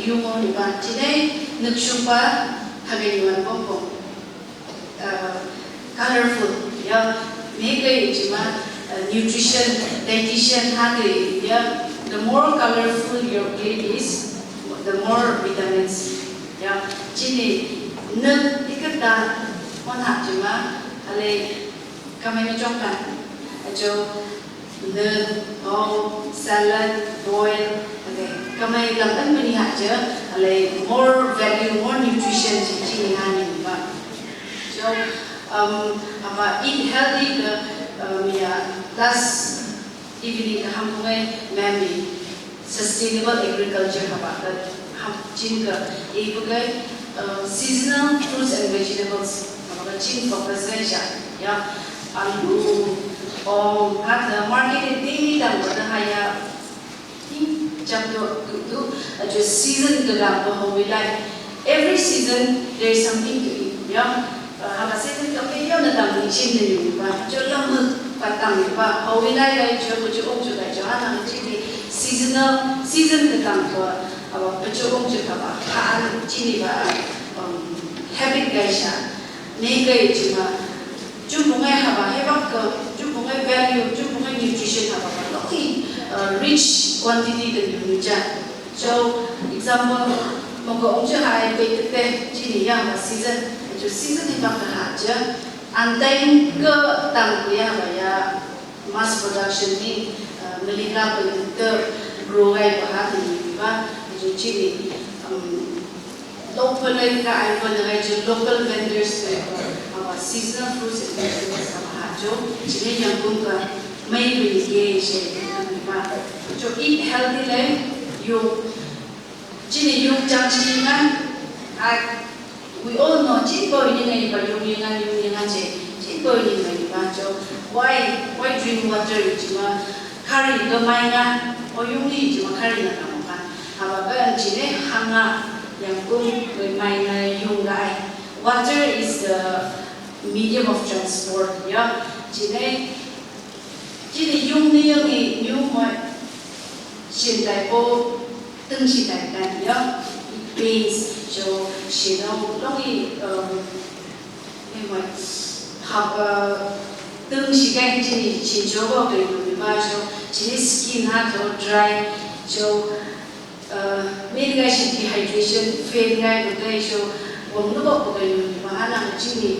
yung o ni ba, chinei nükshupa, hage yuan bong bong. Uh, colorful, ya. Meke chima, uh, nutrition, dietitian hage, ya. The more colorful your plate is, the more vitamins. Ya. Chini, nük, ikata, mon ha chima, ale, kamai mi chong kan. Ajo, nük, hau, salad, boil. Okay. Kamai lam en mani ha je, ale more value, more nutrition ji, ji ni ha ni ba. So, um, aba eat healthy ke, um, ya, last evening ke ham pungai mami sustainable agriculture haba ke ham chin ke, e pungai, uh, seasonal fruits and vegetables haba ke chin focus gai ja, ya, alu, ong, at the market e di dang ko da ha ya, in jam do, do, do, ajo season ke dang ko hau wi lai. Every season there is something to eat, ya. Uh, haba season ke pe yo na dang ni chin ni ba, jo lam mu pa tang ni ba, hau wi lai lai jo, jo ong jo lai jo, ha nang chin ni seasonal, season ke dang ko, aba pa jo ong jo ka ba, ha an chin ni ba, um, habit gai sha. Nei gai chima, jumbo ngai haba, heba ke, jumbo ngai value, jumbo ngai nutrition haba, ba, loki, uh, rich quantity ke ni ni ja. So, example, moko ong je hai pe te te, chin ni ya ba season, jo season ni ba ke ha je, an time ke dang ya ba ya, mass production ni, uh, Malika pe te grow gai ba ha ni ba, jo chin ni, um, local lai ka ai ko na gai jo local vendors lai ko, uh, seasonal fruits and vegetables ka ba ha jo, chin ni yang kung ka, mai bi ni ke she, ni ba. Jo eat healthy lai, yung Chin ni yung chang chin ngan, I, we all know, chin boi ni ngai ba yung ni ngan, yung ni ngan che, chin boi ni ngai ba cho. Why, why drink water chima, kari ga mai ngan, o yung ni chima kari na ka mo kan. Haba ba ang chin ni hanga, yang kung ga mai ngan yung ga ai. Water is the medium of transport, ya. Chin ni Chin ni yung ni yang ni yung mai. Shin tai po, teng shin tai kan ya. It means, so, shin o, long i, um, ni mai. Haba, teng shin kan chin ni chin cho ko pe yung ni ba so, chin ni skin ha to dry, so, Uh, min ngai shi dehydration, faint ngai ko kai so, wang nu ko ko kai nu ni ba ha nang chin ni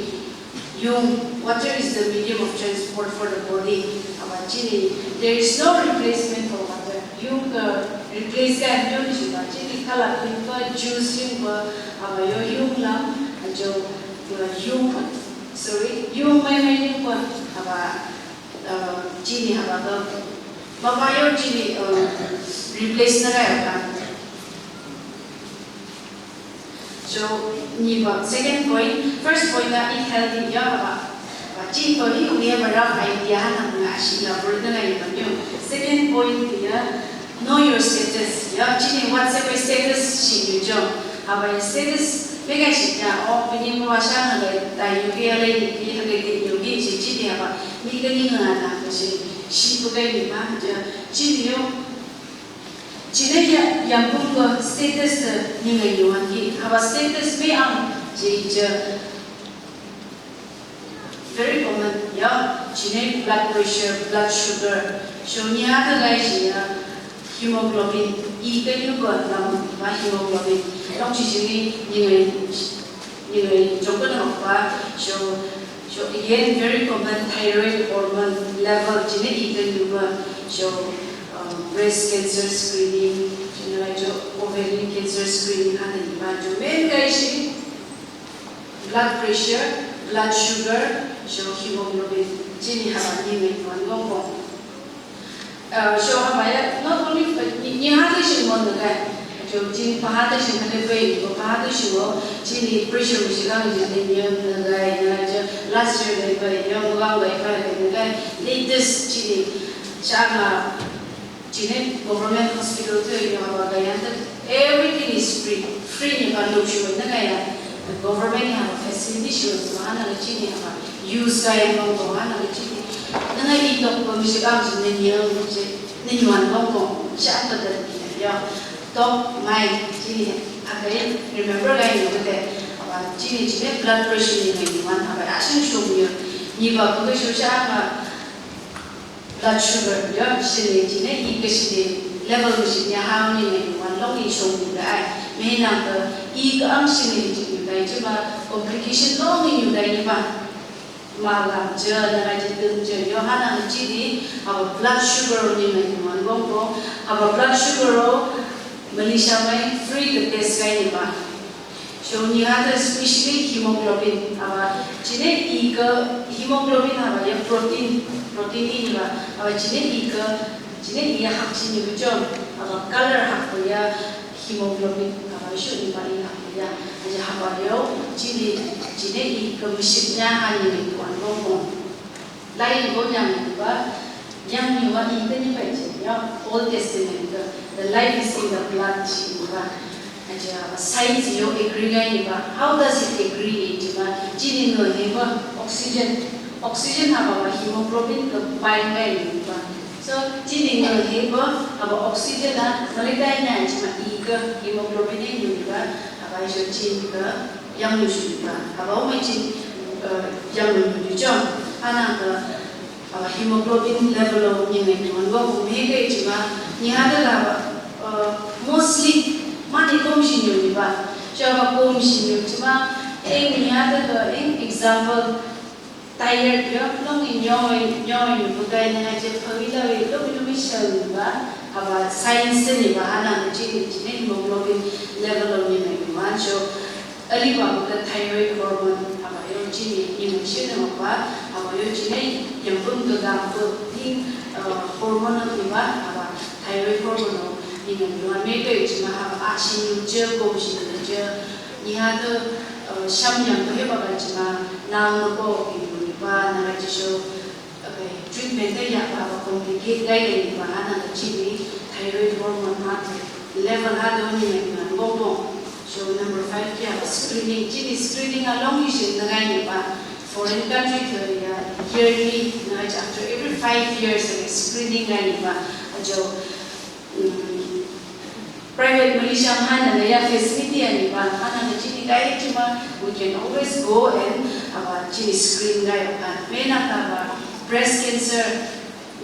yung, water is the medium of transport for the body. Aba chin ni, there is no replacement for water. Yung ka replace kai yung shi ba chin ni kala yung ba, juice yung ba, aba yo yung lam, ajo, uh, yung, sorry, yung mai mai yung ba, aba, uh, chin ni haba ka, ba ba yo chin ni, uh, replace na kai ba. So, ni ba, second point, first point na eat healthy ya ba. Ba, chin point ni, we have a rough idea, ha nang na shi ya, bur na ngai ba ni. Second point ya, know your status. Ya, chin ni WhatsApp status shi ni jo. Aba status, me ga shi ya, o, bini mo wa sha na ga, ta yu ge le ni, ha ga de yu ge shi chin ni aba, mi ga ni nga na ga shi, shi bu ga ni ba, ja, chin ni yo. Chin ni ya, yang kung ko status ni ngai ni wan ki, aba status me ang, je, je, very common, ya, chin ni blood pressure, blood sugar, so ni ha ka gai shi ya, hemoglobin, i ka yu ko lam ba hemoglobin, long chi chin ni, ni ngai, ni ngai, jong ko na ba, so, so again, very common thyroid hormone level, chin ni i ka yu ko, so, um, breast cancer screening, chin ni jo ovarian cancer screening, ha ni ba, jo men gai shi, blood pressure, blood sugar, so hemoglobin, chin ni haba ni ngai wan gong gong. Uh, so haba ya, not only, uh, ni, ni ha de shin mon de kai. So chin pa ha de shin ha de bai, ko pa ha de shin wo, chin ni pressure mi shi gang ni de ni de kai, ni de last year de bai, ni de gang bai bai de kai. Latest chin ni, sha nga, Chin ni government hospital tu yo haba ga yan tu everything is free. Free ni ba lo shi na ga yan. Government ni haba facility shi na ga chin ni haba use ga yan kong kong na ga chin ni. Na ga i tok ko mi shi ga chin ni ni yo ni chi ni ni wan kong kong sha ta da ni yo. Tok mai, chini, akai, remember gai ni kute, aba, chini, chini blood pressure ni ngai ni wan, aba, asin shong ni, ni ba, kute shosha, aba, blood sugar, ya, chini, chini, i ka chini, level ka chini, ha ni ngai ni wan, long i shong ni gai, me na ka, i ka ang chini, chini, gai, chini ba, complication long ni gai ni ba. Malam je, nara je tung je, yo hana chini, aba blood sugar ni ngai ni wan gong gong, aba blood sugar o, Malaysia mai free ka test gai ni ba. So ni hada especially hemoglobin, aba chini i ka hemoglobin aba ya protein, protein i ni ba, aba chini i ka, chini i ya hak chini ba jom, aba color hak ko ya, hemoglobin, aba isu ni ba i hak ya, aja haba yo, chini, chini i ka machine nya ha ni ngai ni wan gong gong. Lai i gong yang ni ba, yang ni wan i ka ni ba chini ya, Old Testament ka, the life is in the blood chini ba. Aja, aba science yo agree gai ni ba, how does it agree chini ba, chini no he ba, oxygen, oxygen haba ba hemoglobin ka bind gai ni ba. So, chini ngal he ba, aba oxygen a, malitai nya chima i ka, hemoglobin e nyu ba, aba iso chini ka, yang nyu ba, aba umai chini, eh, yang nyu nyu chong, ana ka, aba hemoglobin level o ni ngai ni wan go, me ka chima, ni hada la ba, eh, mostly, mani kom si nyu ni ba, chaba kom si nyu chima, eh, ni hada ka, eh, example, Tired yo, long i nyo, nyo, nyo, bukai na je pawila we, long i nyo mi shang ba, aba science ni ba, hana na chini, chini hemoglobin level long ni na yuan, so, ali ba ka thyroid hormone, aba yo chini, ni ma chini ba, aba yo chini, yang pun ka gam ko, ni, uh, hormone ni ba, aba thyroid hormone ni na yuan, me ka chima, aba a chini je, ko chini je, Ni hada, eh, sham yang ko he ba ka chima, nang no ko ki mo ni ba, na ka chi so, eh, treatment da ya ba, ba complicate gai gai ni ba, na ka chi ni, thyroid hormone ha, level ha do ni na, na bo bo. So number five kia, screening, chi ni screening a long ni shin na gai ni ba, foreign country ko ya, yearly, na ka chi after every five years, eh, screening gai ni ba, a jo, Mm, private Malaysia hana na ya facility ani ba, hana na chi ni gai chi ma, we can always go and, uh, chi ni screen gai ba. Me na ka ba, breast cancer,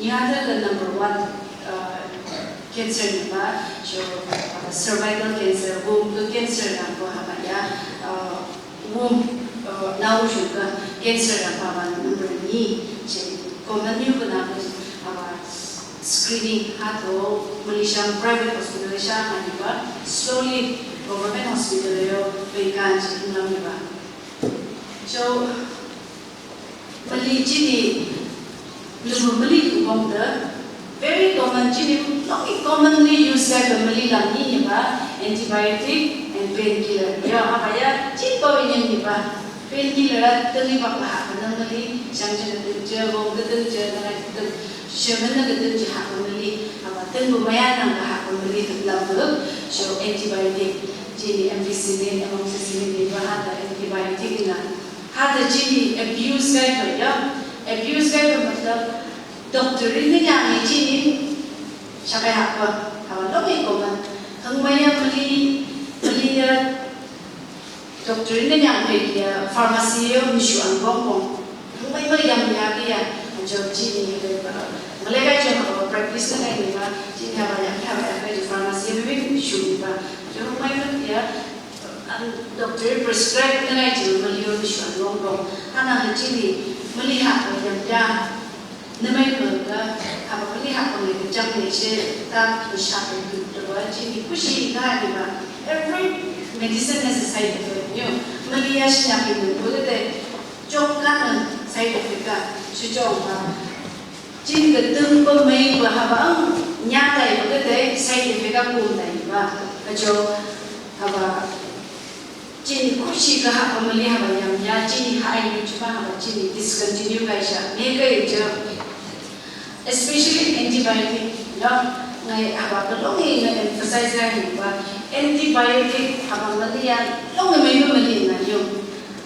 ni hada ka number one, uh, cancer ni ba, so, uh, cervical cancer, womb ka cancer na ko ha ba ya, uh, Womb, uh, nau shu ka cancer a pa ba number ni, chi common ni ko na ko, uh, screening ha to Malaysia private hospital sha ani ba, slowly government hospital yo pe kan chi lam ni ba. So, Mali chi ni, lumbu mali ku bong da, very common chi ni, long i commonly use gai ba mali lam ni ni ba, antibiotic and painkiller. Ya, ha ba ya, chi ba wi ni ni ba, painkiller a, tang i ba ba ha ba nang mali, shang chi na tang chi, bong ka tang chi, na ka tang, shaman na ka tang chi ha ba mali, ha ba tang ba maya nang ba ha ba mali, lam ba, so antibiotic, chi ni ampicillin, amoxicillin ni ba ha da antibiotic na. Hada chi ni abuse gai ba ya. Abuse gai ba matlab, doctor in na yang ni chi ni, shakai hak ba, haba long i ko man. Hangmai ya mali, mali ya, doctor in na yang ni ya, pharmacy yo, mi shu an bong bong. Hangmai mali ya, mali ya ki ya, an jo chi ni, malai gai jo haba practice na gai ni ba, chi ni haba ya, haba ya gai jo pharmacy yo, mi shu ni ba. Jo hangmai mali ya, An doctor prescribe na ngai chi mali yo ni shu an long long. Hana na chi ni mali ha ko yam ya. Na mai ko ka ha ba mali ha ko ni ka jang ni che ta ni sha ko tu ta ba chi ni kushi ka ni ba. Every medicine has a side effect. Yo, mali ya shi na ki ko de jong ka na side effect ka. Shi jong ba. Chi ni ka tung ba mai ba ha ba ang nya tai ba ka dai side effect ka kum tai ba. Ka jo ha ba chi ni kushi ka ha ba mali ha ba yam ya chi ni ha ai ni chi ba ha ba chi ni discontinue kai sha. Ne kai ja. Especially antibiotic. No, ngai ha ba ka long i ngai emphasize kai ni ba. Antibiotic ha ba mali ya long i mai ba mali na yo.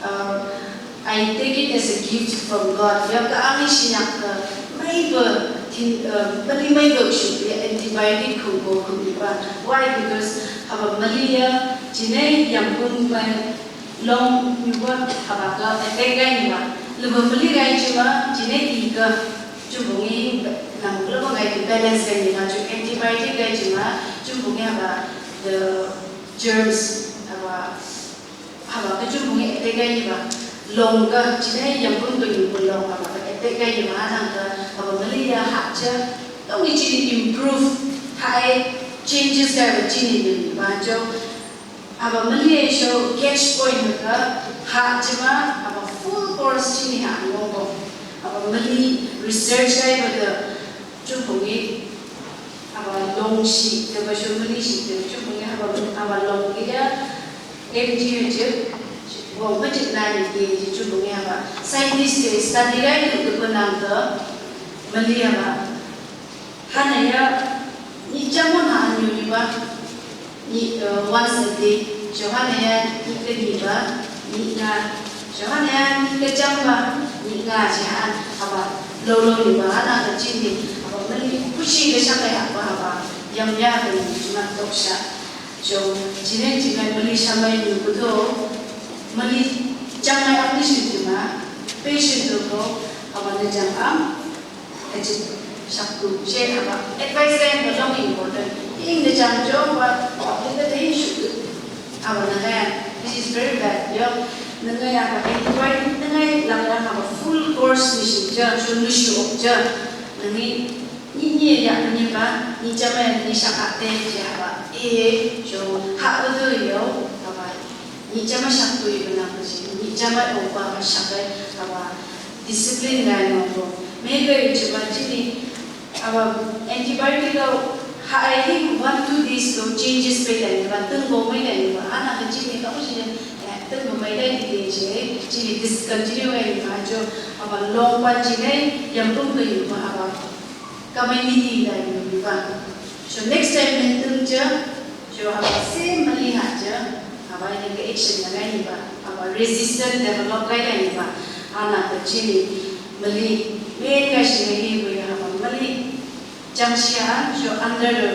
Uh, I take it as a gift from God. Ya ka ang i shi nyak ka mai ba Kin, uh, mali mai dok shu ya antibiotic khum ko khum iba. Why? Because haba mali ya, chinai yampung mai long iba haba ka attack kai ni ba. Lubang mali kai chuma, chinai i ka chumpung i nang lubang kai balance kai ni ba, chu antibiotic kai chuma, chumpung i haba the germs, haba Haba ka chumpung i attack kai ni ba, long ka, chinai yampung ka yupun long haba ka attack kai ni ba, nang ka, haba mali ya hah cha, tong i chini improve, hah e changes kai ba chini ni ba cho. Haba mali ya show catch point ka, hah cha ma, haba full course chini hah ngong ko. Haba mali research kai ba da, chumpung i, haba long shi, da ba show mali shi, da chumpung i haba, haba long i ya, M G H, wong machik nani ke ji chu bung ya ba. Scientist ke study rai tu tu ko nang to, mali ya ba. Hana ya, ni chamo na anyu ni ba, ni, uh, once a day. So hana ya, ni ke ni ba, ni nga. So hana ya, ni ke cham ba, ni nga ji han, haba. Lo lo ni ba, hana ka chin ni, haba mali, kushi ke shaka ya ba, haba. Yam ya ke ni, ma tok sha. So, chinai chinai mali shamai nu kudo, mali chamai application tima, patient to ko, awan na jang am, achi shaktu, she awa, advice time ko long important. Ing na jang jo, wa, wa, ing na te issue tu. Awan na kaya, this is very bad, yo. Na nga ya ka, na nga ya, na nga ya, lang lang awa full course ni shi jo, so ni shi ok jo. Na ngi, Ni, ni ya, ni ba, ni chama, ni shaka te, ya ba. E, jo, ha, o do yo, ha ba. Ni chama shak tu i ba na ko si, ni chama o ba, ha shaka, ha ba. Discipline ga no ko. Me ga i chama chini, ha ba, antibiotic ga, ha, I think one, two days ko changes pe da ni ba, tung ko mai da ni ba. Ana ka chini ka ko si, eh, tung ko mai da ni de je, chini discontinue ga ni ba, jo, ha ba, long ba chini, yam tung ko ni ba, ha ba. Kamai ni di lai ni ba. So next time nen tung cha, so haba same mali ha cha, haba nen ka action lagai ni ba, haba resistance develop kai lai ni ba. Ana ka chini mali, main ka shi ni bu ya haba mali. Chang shi ha, so under the,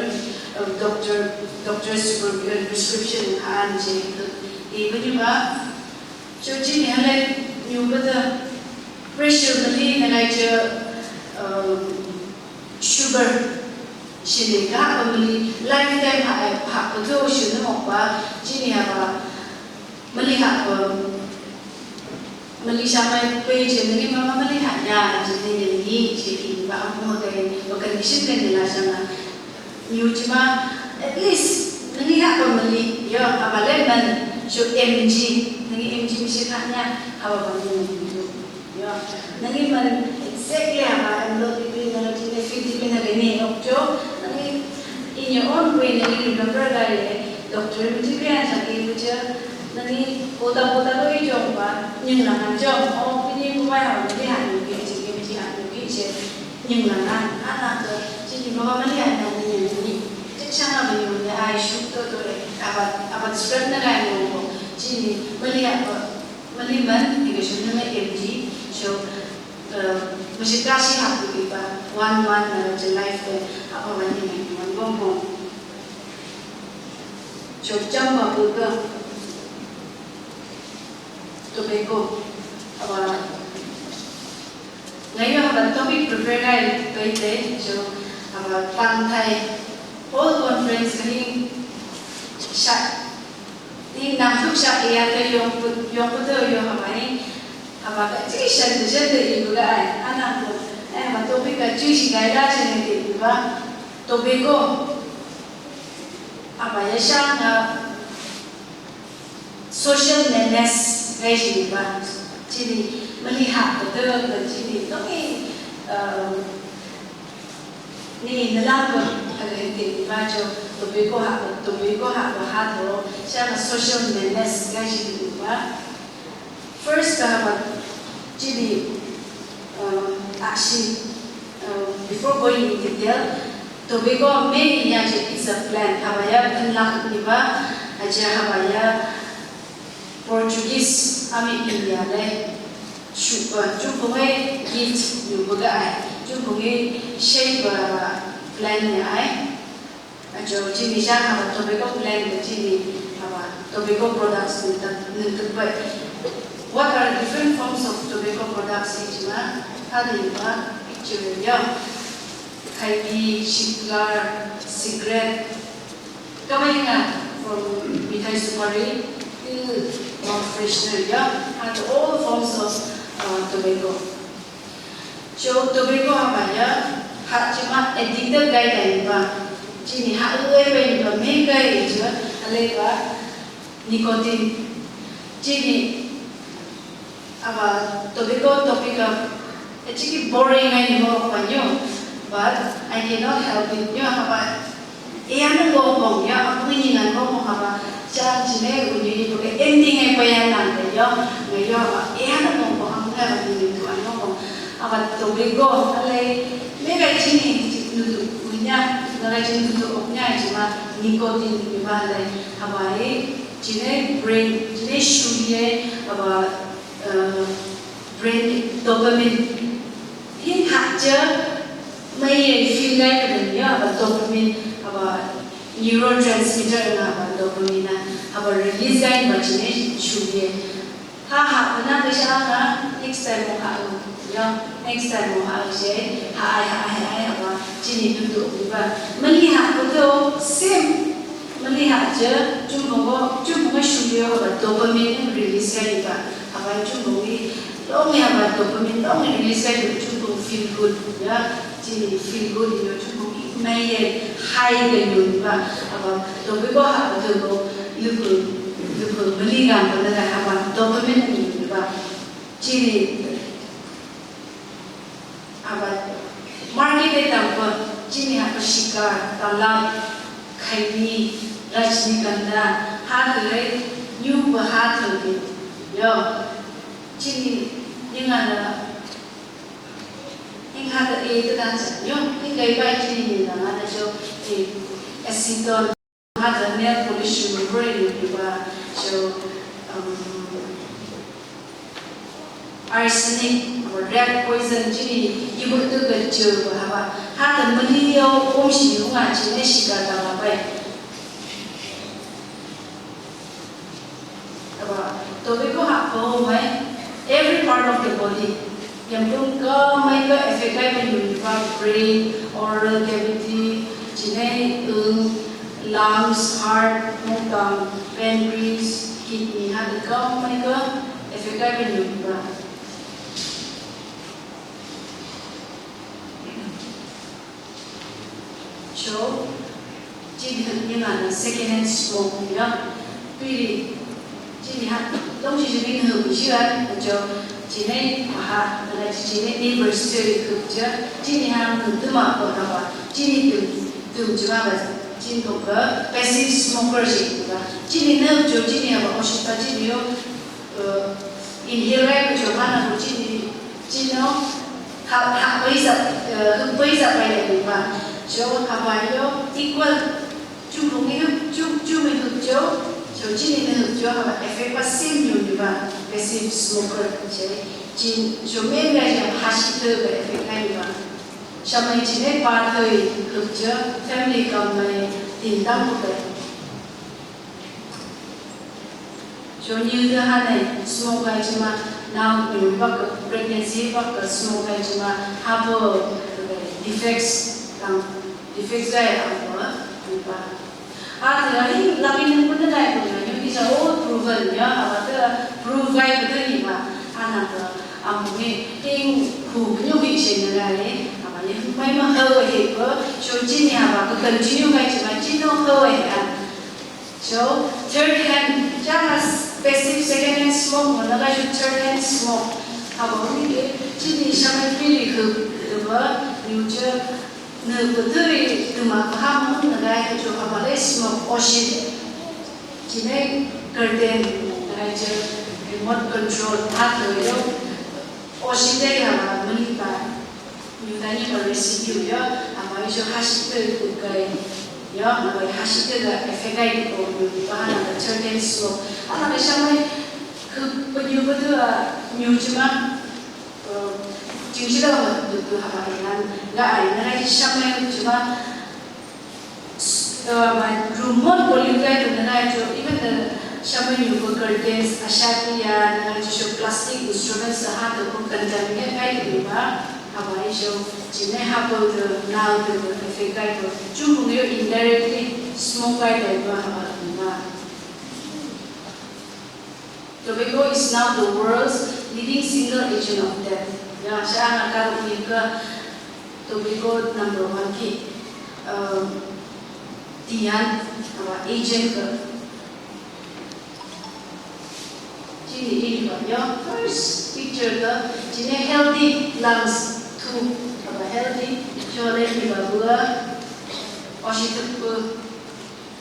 uh, doctor, doctor's pre-, uh, prescription ha an che, i bu ni ba. So chini hale ni bu da pressure mali na lai cha, um, Sugar. Shi ni ka haba mali lifetime ha, eh, ha, pato shi ni mok ba, chini haba mali haba, mali shamai pe chini ni mama mali ha ya, chini ni ni, chini ba amu ka ni, ba condition ka ni la shama. Ni u chima, at least, ni haba mali, yo, haba lemon, so M G, ni M G mi shi ha ya, haba ba ni ni. Yo, nang i man exactly haba, em lo di pin, nang i ne fit di pin, nang i ne ok jo, nang i in your own way, nang i remember lai le, doctor mi di pin, nang i bu jo, nang i kota kota lo i jo ba, ning lang an jo, o, pin i bu ba ya, nang i han i pin, chi, pin i han i pin, chi, ning lang an, an an jo, chi ni ba ba ma ni an, nang i ni, ni, chi chang a ba ni, ni ai shu to to le, aba, aba spread na lai ni ko, chi ni, ma ni a ba, Mali man, ni ka shun na M G, so, eh, masi ka shi hap tu iba, one month na ka life te, apa man ni man bong bong. So, cham ba bu ka, tobacco, apa, Ngayon, haba topic prepare kai bai te, so, haba pang thai, whole conference ka hing, sha, ni nam tuk sha iya te yong put, yong put te yong haba ni, haba ka chi shan te shan te ibu ka ai, ana ko, eh, haba topic ka chi shi kai la shan te ibu ka, tobacco, haba ya sha nga, Social menace, ngai chini ba, chini, mali hah ko to, chini, tong i, um, ni, nalam ko, hale te ba jo, tobacco hah ko, tobacco hah ko hah to, siya ka social menace, ngai chini ba. First ka ba, chini, um, aksi, um, before going in detail, Tobacco main ya je is a plant. Haba ya phen lak ni ba, a je haba ya Portuguese, ami India le, shu, uh, chupu ngai gift yu bu ga ai. Chungbung i sheiba plan ne ai. Ajo chini sha haba tobacco plant de chini haba tobacco products ni tak ni tak bai. What are different forms of tobacco products ijima? Hadi ba picture yo. Khaini, cigar, cigarette. Kamai nga from mithai supari, til mouth freshener yo. And all forms of uh, tobacco. So tobacco haba ya, ha chima addictive gai gai ba. Chini ha gai bai ba me gai jo, ale ba nicotine. Chini haba tobacco topic a, actually boring ai ni mo pa nyo, but I cannot help it. Nyo haba Eya nung bong bong, ya, aku ni ngan bong bong haba, cha, chine, uni, ni, buke, ending e, pa ya nang, ya, nga, ya, haba, eya nung bong bong, aku ngan, ni, ni, tu, ano, bong. Haba, tobacco, ale, me ga chini, nu, tu, unya, na ga chini, tu, tu, oknya, chima, nicotine, ni, ba, ale, haba, e, chine, brain, chine, shuye, haba, eh, brain, dopamine. Hin hak je, mai ye feel gai ka den ya, haba dopamine, haba neurotransmitter na haba dopamine na, haba release gai ba chine shuye. Ha ha, na ka sha na, next time mo ha, ya, next time mo ha, je, ha ai, ha ai, ha ai, haba, chini tu tu, ba. Mani ha, ko to, same. Mani ha je, chungbung ko, chungbung ko shuye, haba dopamine release gai ba. Haba chungbung i, Long ya ba dopamine, long release gai ba chungbung feel good, ya. Chini feel good, yo chungbung i mai ye high ga yun ba. Haba dopamine ba haba dopamine, luku, luku mali gam ba na haba dopamine yun ba. Chini haba market e tang ba, chini haba cigar, talak, khaini, Rajnikanda, ha kere, new ba ha thang yo. Chini, ning ana, ning hada e, ta dan sa, yo, ning gai bai chini ning ana, ana jo, e, acetone, hada nail polish remover ni ba, jo, um, arsenic, or rat poison chini, ibu tu ga jo ba haba, hada mali yo, om si yung a chini, cigar ta ba bai. Aba, tobacco ha po mai, every part of the body. Yamdung kamai ka affect gai ba yun ba brain, oral cavity, chine, um, lungs, heart, mungtang, pancreas, kidney, ha kamai ka affect gai ba yun ba. So, chini hap ni ma na second hand smoke ni ya. Piri, chini hap, long si chini hap si ya, cho, chini, aha, na chini ni verse tu hap cha, chini hap tu ma ko haba, chini tu, tu chima ba, chini ko ka passive smoker si ba. Chini na cho, chini haba, o si ba, chini yo, eh, inhale gai ko cho ma na ko chini, chini no, ha, ha, paisa, eh, paisa pai le ba. Cho, ha, ba yo, equal, chu bung ni, chu, chu mi tu cho, cho chini ni tu cho, ha, effect ba same yo ni ba, passive smoker, che, chin, cho men gai cho, ha si tu ba effect gai ni ba. Sha mai chini pa tu, tu cho, family kam mai, tin dang ko ba. Cho niu de ha nei, smoke gai chima, nao niu bak, pregnancy bak, smoke gai chima, ha bo, defects, tang, defects gai ha bo, ni ba. A de ha ni, lak in pun de gai pun gai, niu ni sa all proven ya, ha ba de prove gai pun de ni ba, ha na de, am ni, ting, hu, niu ni se na gai, ha ba ni, mai ma ha he ko, cho chini ha ba, ko continue gai chima, chino ha he a. So, third hand, jang as passive second hand smoke, mo na gai third hand smoke. Haba ni ke, chini sha mai piri hu, tu ba, niu che, ne ko tu ri, tu ma ko ha mo na gai cho haba le smoke, ocean. Chini curtain, na gai che, remote control, ha tu yo, ocean de haba, mani ba. Niu tani ba residue yo, haba i cho ha si tu tu gai. Yo, haba ha si tu ga effect gai ko niu, ba ha na ga third hand smoke. Ha na ga sha mai, ko, ko niu ko tu a, niu chima, eh, Singchilo ma tu tu haba ilan, nga ai, nga ai shamai chuma, uh, ma rumon boli kai tu nga ai cho, even the shamai yu ko curtains, ashati ya, nga ai cho plastic instruments la ha tu ko contaminate kai tu ba, haba i cho, chine ha ko tu, nau tu, effect kai tu, chum ko yo indirectly, smoke kai tu ba, haba tu ba. Tobacco is now the world's leading single agent of death. Ya, sa nga ka ro ni ka tobacco number one ki, um, tian, uh, agent ka. Chini ini ba, ya, first picture ka, chini healthy lungs, two, ba healthy, chole ni ba bua, oshi tu,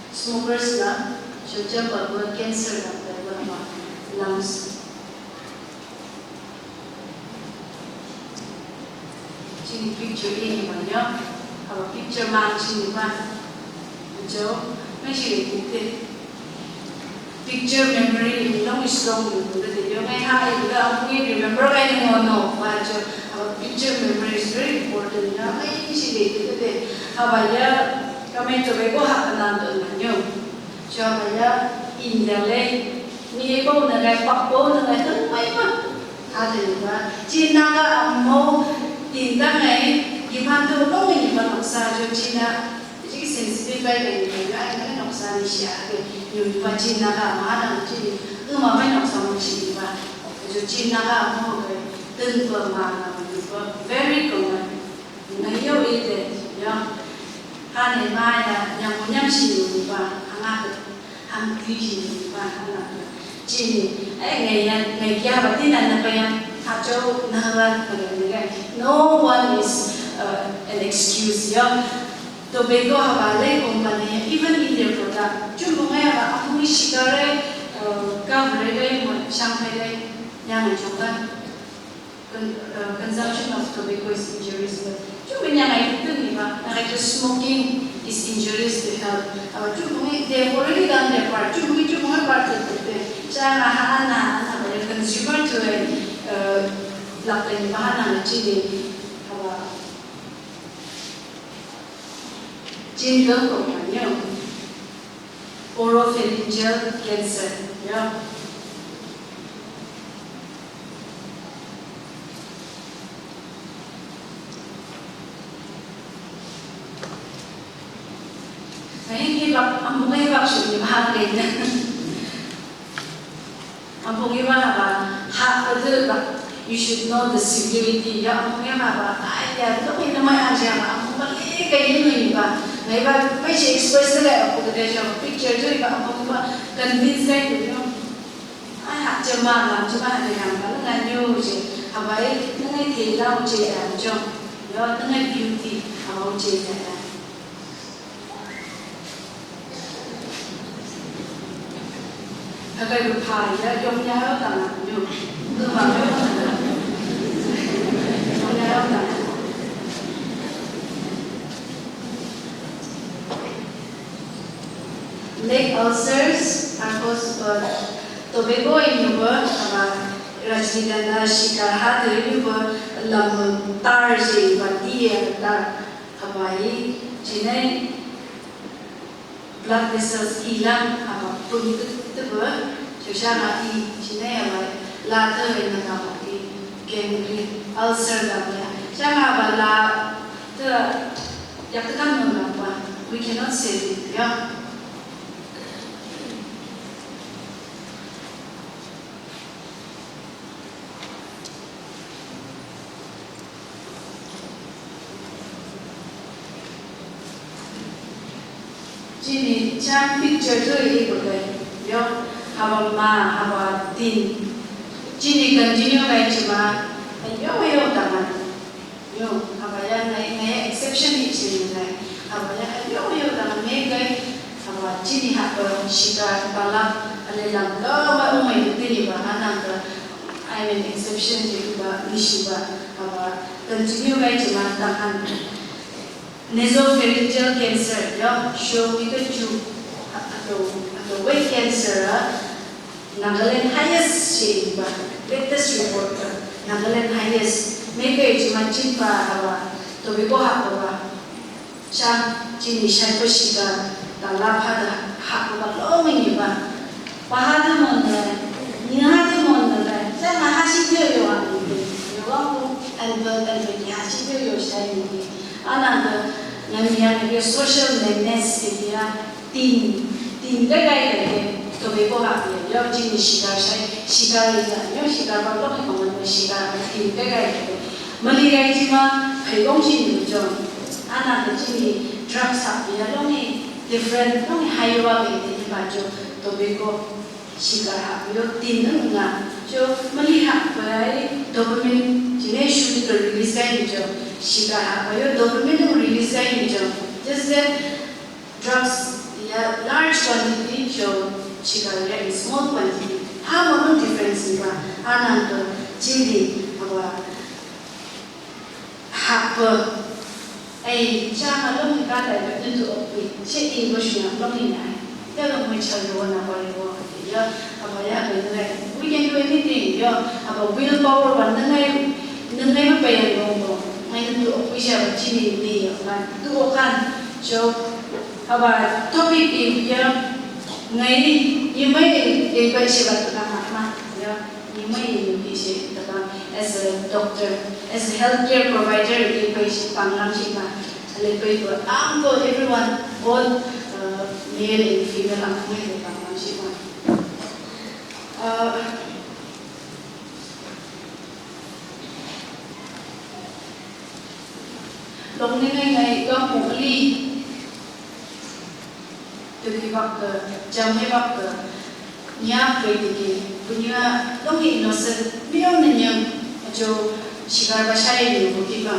Smokers la, shojam ba bua cancer la, ba bua ma lungs. Chini picture ini ma ya, haba picture ma chini ma. Jo, ma shi le kite. Picture memory ni long is long ni kute yo, ma ha i kute amu ni remember kai ni mo no, ma jo, haba picture memory is very important ya, ma shi le kite. Haba ya, Kami tobacco hak kanan tun man yo. Chua ba ya, India le, mi bo na ngai, pak bo na ngai, tun mai ma. Ha tun ba, Chin Naga amu, tin da ngai, gi man tu long ni ma noksa jo Chin na, ji sensitive kai kai ni ngai, ngai noksa ni sia ke, yu ba Chin Naga ma na Chin, u ma mai noksa mo Chin ba. Jo Chin Naga amu kai, tun ba ma na, yu ba, very common. Ngai yo i te, yo. Ha ne ma ya, nyam nyam shi ni ba, ha nga te, ham ti shi ni ba, ha nga te. Chini, eh, ngai ya, ngai kia ba ti na na pa ya, ha cho na ba, na ba ni ngai. No one is, uh, an excuse, yo. Tobacco haba le company, even in their product. Chun mo ngai ba, amu ni shikar e, uh, ka ba re, mo shang re, yang chong kan. Con-, uh, consumption of tobacco is injurious, but chuma ngai tu ni ba, ngai tu smoking is injurious to health. Uh, chuma ngai, they have already done their part. Chuma ngai, chuma ngai part tu tu. Sa na ha na, na ba consumer to a, uh, lak ni ba ha na chini, uh, Chin dong ko ma nyo. Oropharyngeal cancer, ya. Ahin hi bak, amu ngai bak sum ni bak ngai na. Amu ngai bak ba, ha, adu bak, you should know the severity. Ya, amu ngai bak ba, ai, ya, tu ngai na mai ang siya ba, amu ngai kai ni ngai ba. Ngai ba, mai si express na kai, amu ngai siya, picture tu ba, amu ngai ba, convince kai tu, you know. Ai, ha, jema, jema, ha, jema, ngai nyu je, ha, bai, ngai te, lau je, ya, jo, yo, ngai beauty, ha, je, ya, ya. Hagai bu pha ya, yong ya, tang a, yong. Yong ya, tang a. Leg ulcers are caused by tobacco in the world, haba rajnidana shikar ha de in the world, lam tar je, ba ti ya tar, haba i, jinai, blood vessels i lam haba pun tu tu ba, so sha nga i chine haba la ta re na ka ba i gangrene, ulcer da ya. Sha nga ba la ta yak ta kan no na ba, we cannot save it, ya. Chini chang picture tu i ko kai. Yo, haba ma, haba tin. Chini continue kai chima. Yo, yo, taman. Yo, haba ya ngai, ngai exception ni chini ngai. Haba ya, yo, yo, taman ngai kai. Haba chini haba shikar, talak, ale lam, kaba umai tini ba, hanang ka. I mean, exception ni ba, nishi ba. Haba continue kai chima, taman. Nasopharyngeal cancer, ya, show me the two. Ato, ato, weight cancer, ah, Nagaland highest si ba, latest report ka. Nagaland highest, mi kei chi man chin pa hawa, tobacco hap pa ba. Sha, chini shai pa shikar, tala pa da hap pa ba long ni ba. Pa ha da mon na, ni ha da mon na ba. Sha ma ha shi teo yo a ni. Yo wa ko, an ba, an ba ni ha shi teo yo shai ni. Ana da, ngan ni a ni social madness ke ya. Tin, tin le gai le ke, tobacco hap le, yo chini shikar shai, shikar le ya, yo shikar pa long ni kong le shikar, tin le gai le ke. Mali gai chi ma, phei kong chini jo. Ana ke chini drugs hap le ya long ni different, long ni high wa ke, te ni ba jo, tobacco, shikar hap yo, tin nga. Jo, mali hap pa ai, dopamine, chini shu ni ke release gai ni jo, shikar hap pa yo, dopamine release gai ni jo. Just that, drugs ya large quantity, jo shikar ya in small quantity. Ha mo no difference ni ba, ha nan to chili, aba, hap pa. Ai, cha ma long ni ka ta ba ni tu ok ni. Che in ba shu na long ni na. Ya long mo cha lo na ba lo. Ya, aba ya ba ni. We can do anything. Ya, aba willpower ba ni ngai, ni ngai ba pa ya long ba. Ngai ni tu ok ni cha ba chili ni ya ba. Tu ok kan. Jo, Aba topic i ya ngai ni, i mai i bai shi ba ta ma ma ya, i mai i ni shi ta ba as a doctor, as a healthcare provider i bai shi pang lang shi ba. Le bai ko uncle everyone, both, uh, male and female uncle i bai pang lang shi ba. Uh, Long ni ngai ngai ka pung li. Tui bak ka, jam ni bak ka. Nya kwe tiki, punya long ni innocent, miyong ni nyang, ajo shikar ba shai ni ko ki ba.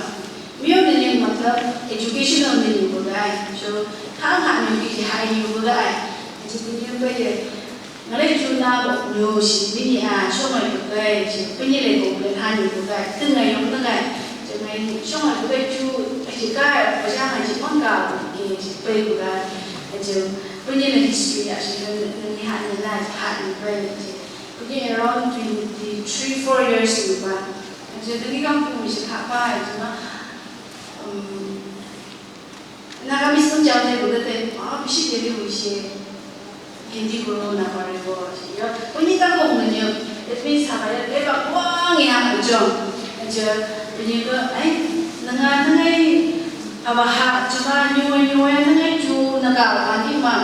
Miyong ni nyang matlab educational ni ko gai. Jo, ha ha ni ki hai ni ko gai. Ajo punya ba ye. Ngalei chu na bo nyu shi bini a, shong ai bu kai, shi bini lei bo kai, ha ni bu kai, teng ngai yong na kai, shi ngai shong ai bu kai chu, a shi kai, ba shang ai shi mang ka bu ke, shi pai bu kai, a shi bini lei history a shi ngai ngai ha ni lai, ha ni pai ni shi. Bini around twenty three, four years ni ba. A shi ngai kam pu mi shi ka pa, a shi ma, um, Naga mi sung jam ne bu ga te, ah, bisi te li wi shi. Hindi guru na pare bo shi. Yo, puni ta kong ne yo. It means ha ba ya, le ba wang ya bu jong. Aja, puni ko, ai, nanga, nanga i, aba ha, cuma nyu, nyu, nanga i chu, naga, ani ma.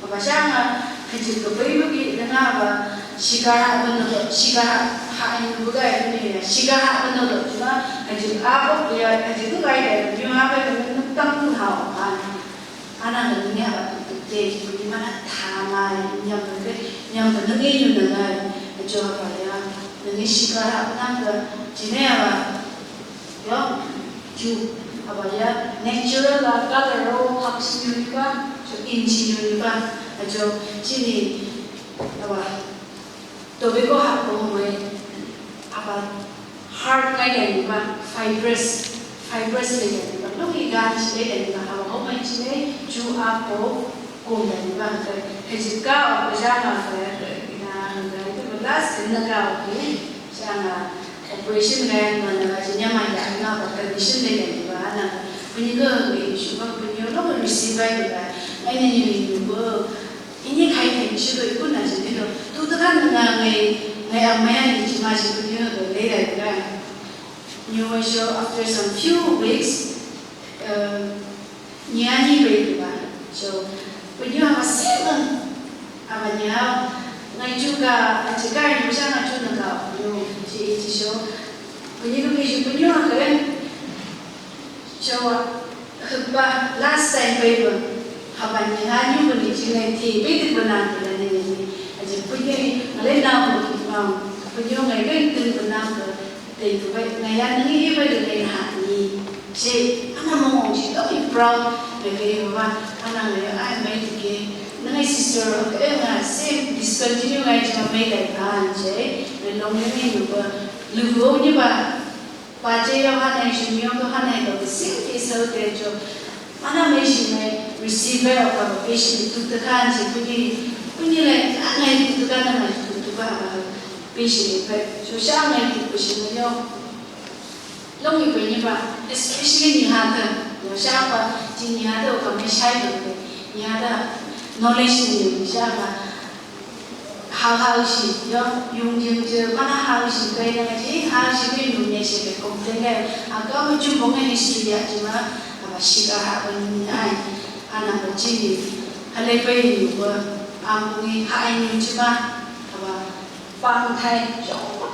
Aba shanga, hajik ka bai bagi, danga aba, shikar ha, bano, shikar ha, ha, in bugai, bano, shikar ha, bano, cuma, hajik abo, ya, hajik bugai, ya, nyu ha, bai, bano, tang, ha, ha. Ana, bano, ni aba, tu, tu, te, bano, mana, tama, nyam, bano, nyam, bano, ni, nyu, na, gai, ajo, aba, ya, bano, shikar ha, bano, ka, jine, aba, Yo, chu, aba ya, natural a color ro hak si nyu ni ba, chu in si nyu ni ba, ajo, chini, aba, tobacco hak ko mai, aba, hard lai lai ni ba, fibrous, fibrous lai lai ni ba, long i gan si lai lai ni ba, aba, ho mai chini, chu a ko, kum lai ni ba, ka, hajik ka, aba, ja ma, ka, ina, ka, ito, last, ina ka, okay, ja ma, Operation ngai ma na ka jinya ma ya na ba condition le ngai ba na. Puni ko ngai shu ba puni lo ko receive bai ba. Ngai ni ni ni ko. Ini kai kai shi ko iku na jin lo. Tu tu kan na ngai ngai a mai ni chi ma shi puni ko le rai ba. Ni wa sho after some few weeks, um, Nya ni bai ba. So, puni aba same ang. Aba nya, ngai chu ka, a chi ka ni sa ngai chu na ka, no, chi, chi so. Puni ko mi chu puni ang ka. So, haba last time bai ba. Haba nya ni ko ni chi ngai ti, bai ti ko na ti la ni ni. A chi puni, ale na ko, um, puni ngai bai ti ko na ko. Tei tu bai, ngai ya nang i bai ngai ha ni. Che, ana mong mong chi, tong i proud, ngai ke i ba, ana ngai ya, ai, mai ti ke. Nang i sister, ke nga, same, discontinue ngai chi, mai dai kan, che. Ngai long ngai ngai nu ba, lu go ni ba. Pa che ya ha nai, shi mi yong to ha nai, to same case ho te cho. Ana mai shi ngai, receive bai, o ka ba, patient tu ta kan, che, puni, puni lai, a ngai tu ta kan, ngai tu ta ba, ba. Mission pe, so sha ngai tu pe shin yo. Long yu pe ni ba, especially ni ha ta, yo sha ba, ji ni ha ta ka me shai pe pe, ni ha ta knowledge ni yo ni sha ba. Hau hau shi, yo, yung yung je, mana hau shi pe na ji, hau shi pe yung ne shi pe complain kai, a ka mo jum bong history ya ji ma, a ba shi ka ha ba ni ai, a na ba ji ni, ha le pe ni ba, a mo ni ha ai ni ji ma, a ba. Pang thai,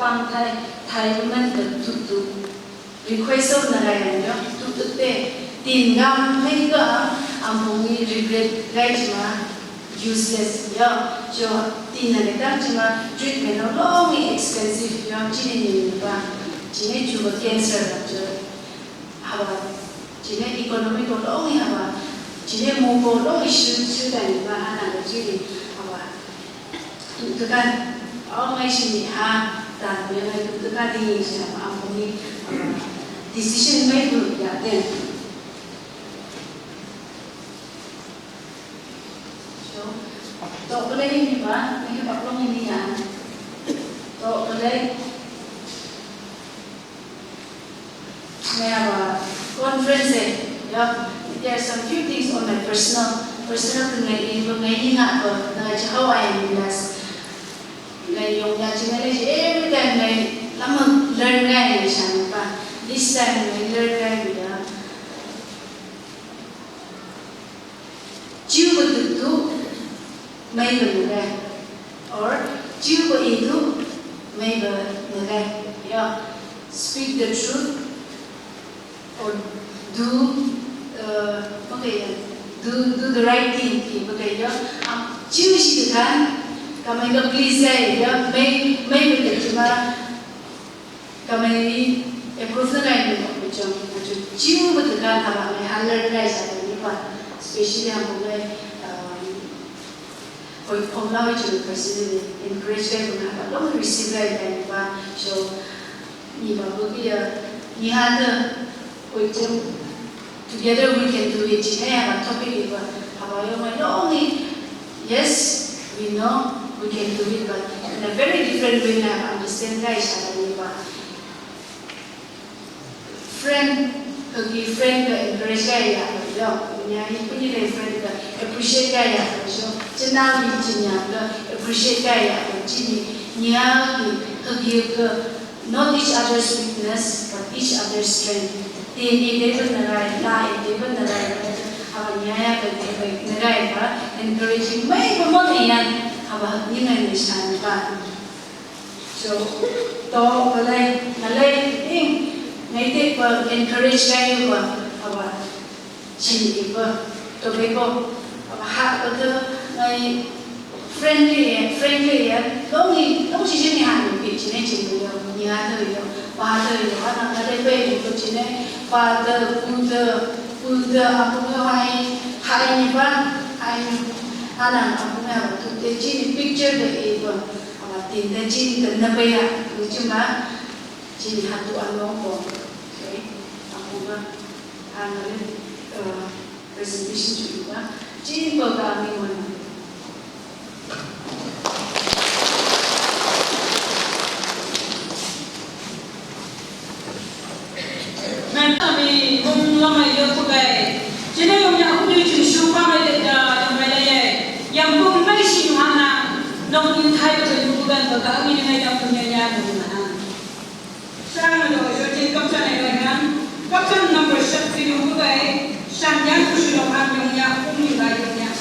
pang thai, thai women ka tu tu. Request of na rai an yo, tu tu te. Tin gam mei ka, am bong ni regret rai ji ma, useless yo. Jo, tin na le tam ji ma, treatment o long ni expensive yo, ji ni ni ba. Ji ni ju ba cancer la jo. Haba, ji ni economic o long ni haba. Ji ni mo ko long ni shu, shu da ni ba, ha na le ji ni haba. Tutukan, o ngai shi ni ha, ta, mi ngai tutukan ni shi ha, am bong ni, ah, decision mai bu ya den. So, to ko le ni ba, ni ba long ni ya. To ko le. I have a conference, eh, yeah. There are some few things on my personal, personal thing, like, in, like, in, uh, like, how I am blessed. Like, yung, yeah, every time, like, lam learn ngai, like, siya pa. This time, like, learn ngai, yeah. Chiu ba tu tu, mai ba na gai. Or, chiu ba i tu, mai ba na gai. Yeah. Speak the truth or do, uh, okay, yeah. Do, do the right thing, okay, yeah. Um, chiu shi tu kan, ka mai ka please gai, yeah. Mai, mai ba tu ma. Ka mai approve na gai ni ko chong, ko chong. Chiu ba tu kan ha ba mai ha learn gai sa ni ba. Especially ha ba mai, um, ko, ko lau chong ka si ni encourage gai ba ha ba long receive gai ni ba. So, ni ba ko ki ya, ni ha ta, ko chong. Together we can do it. Ji ne ha ba topic i ba, ha ba yo mai long ni. Yes, we know we can do it, but in a very different way na understand gai sa ni ba. Friend, ka ki friend ka encourage gai ya, yo, ni ha ni ku ni le friend ka appreciate gai ya, so, ji na ni ji ni ha ka appreciate gai ya, ji ni, ni ha ki, ka ki ka, not each other's weakness, but each other's strength. Te ni te ba na rai, la e te ba na rai, ha ba ni ha ya ka te ba na rai ba, encouraging mai ba mo ni ya, ha ba ni ngai ni sa ni ba. So, to, ka lai, ka lai, ing, ngai te ba encourage gai ba, ha ba. Chin i ba, to be ko, ha, ba ta, ngai, friendly, friendly, long ni, long si chin ni ha ni pi, chin ni chin ni yo, ni ha ta yo, ba ta yo, ha na ka le pe ni ko chin ni, ba ta, pu ta, pu ta, a pu ta, hai, hai ni ba, hai ni, ha na, a pu na, tu te chin ni picture ta i ba, a ba tin ta chin ta na ba ya, ni chin ba, chin ni ha tu a long ko, okay, a pu na, ha na le, uh, Presentation chu i ba, chin pa ka mi wan. Ngan ami hong lamai yo tu kai. Chin ni yung ya ku ni chin shu pa mai de da yang mai la ye. Yang ku mai shi ha na. Nong in thai pa ka yung ku kan pa ka mi ni ngai yang ku ni ya ni ma. Sang na do, so chin kapsan ai lai han. Kapsan number seven yung ku kai. Sang yan ku shi lo han yung ya, ku ni lai yung ya.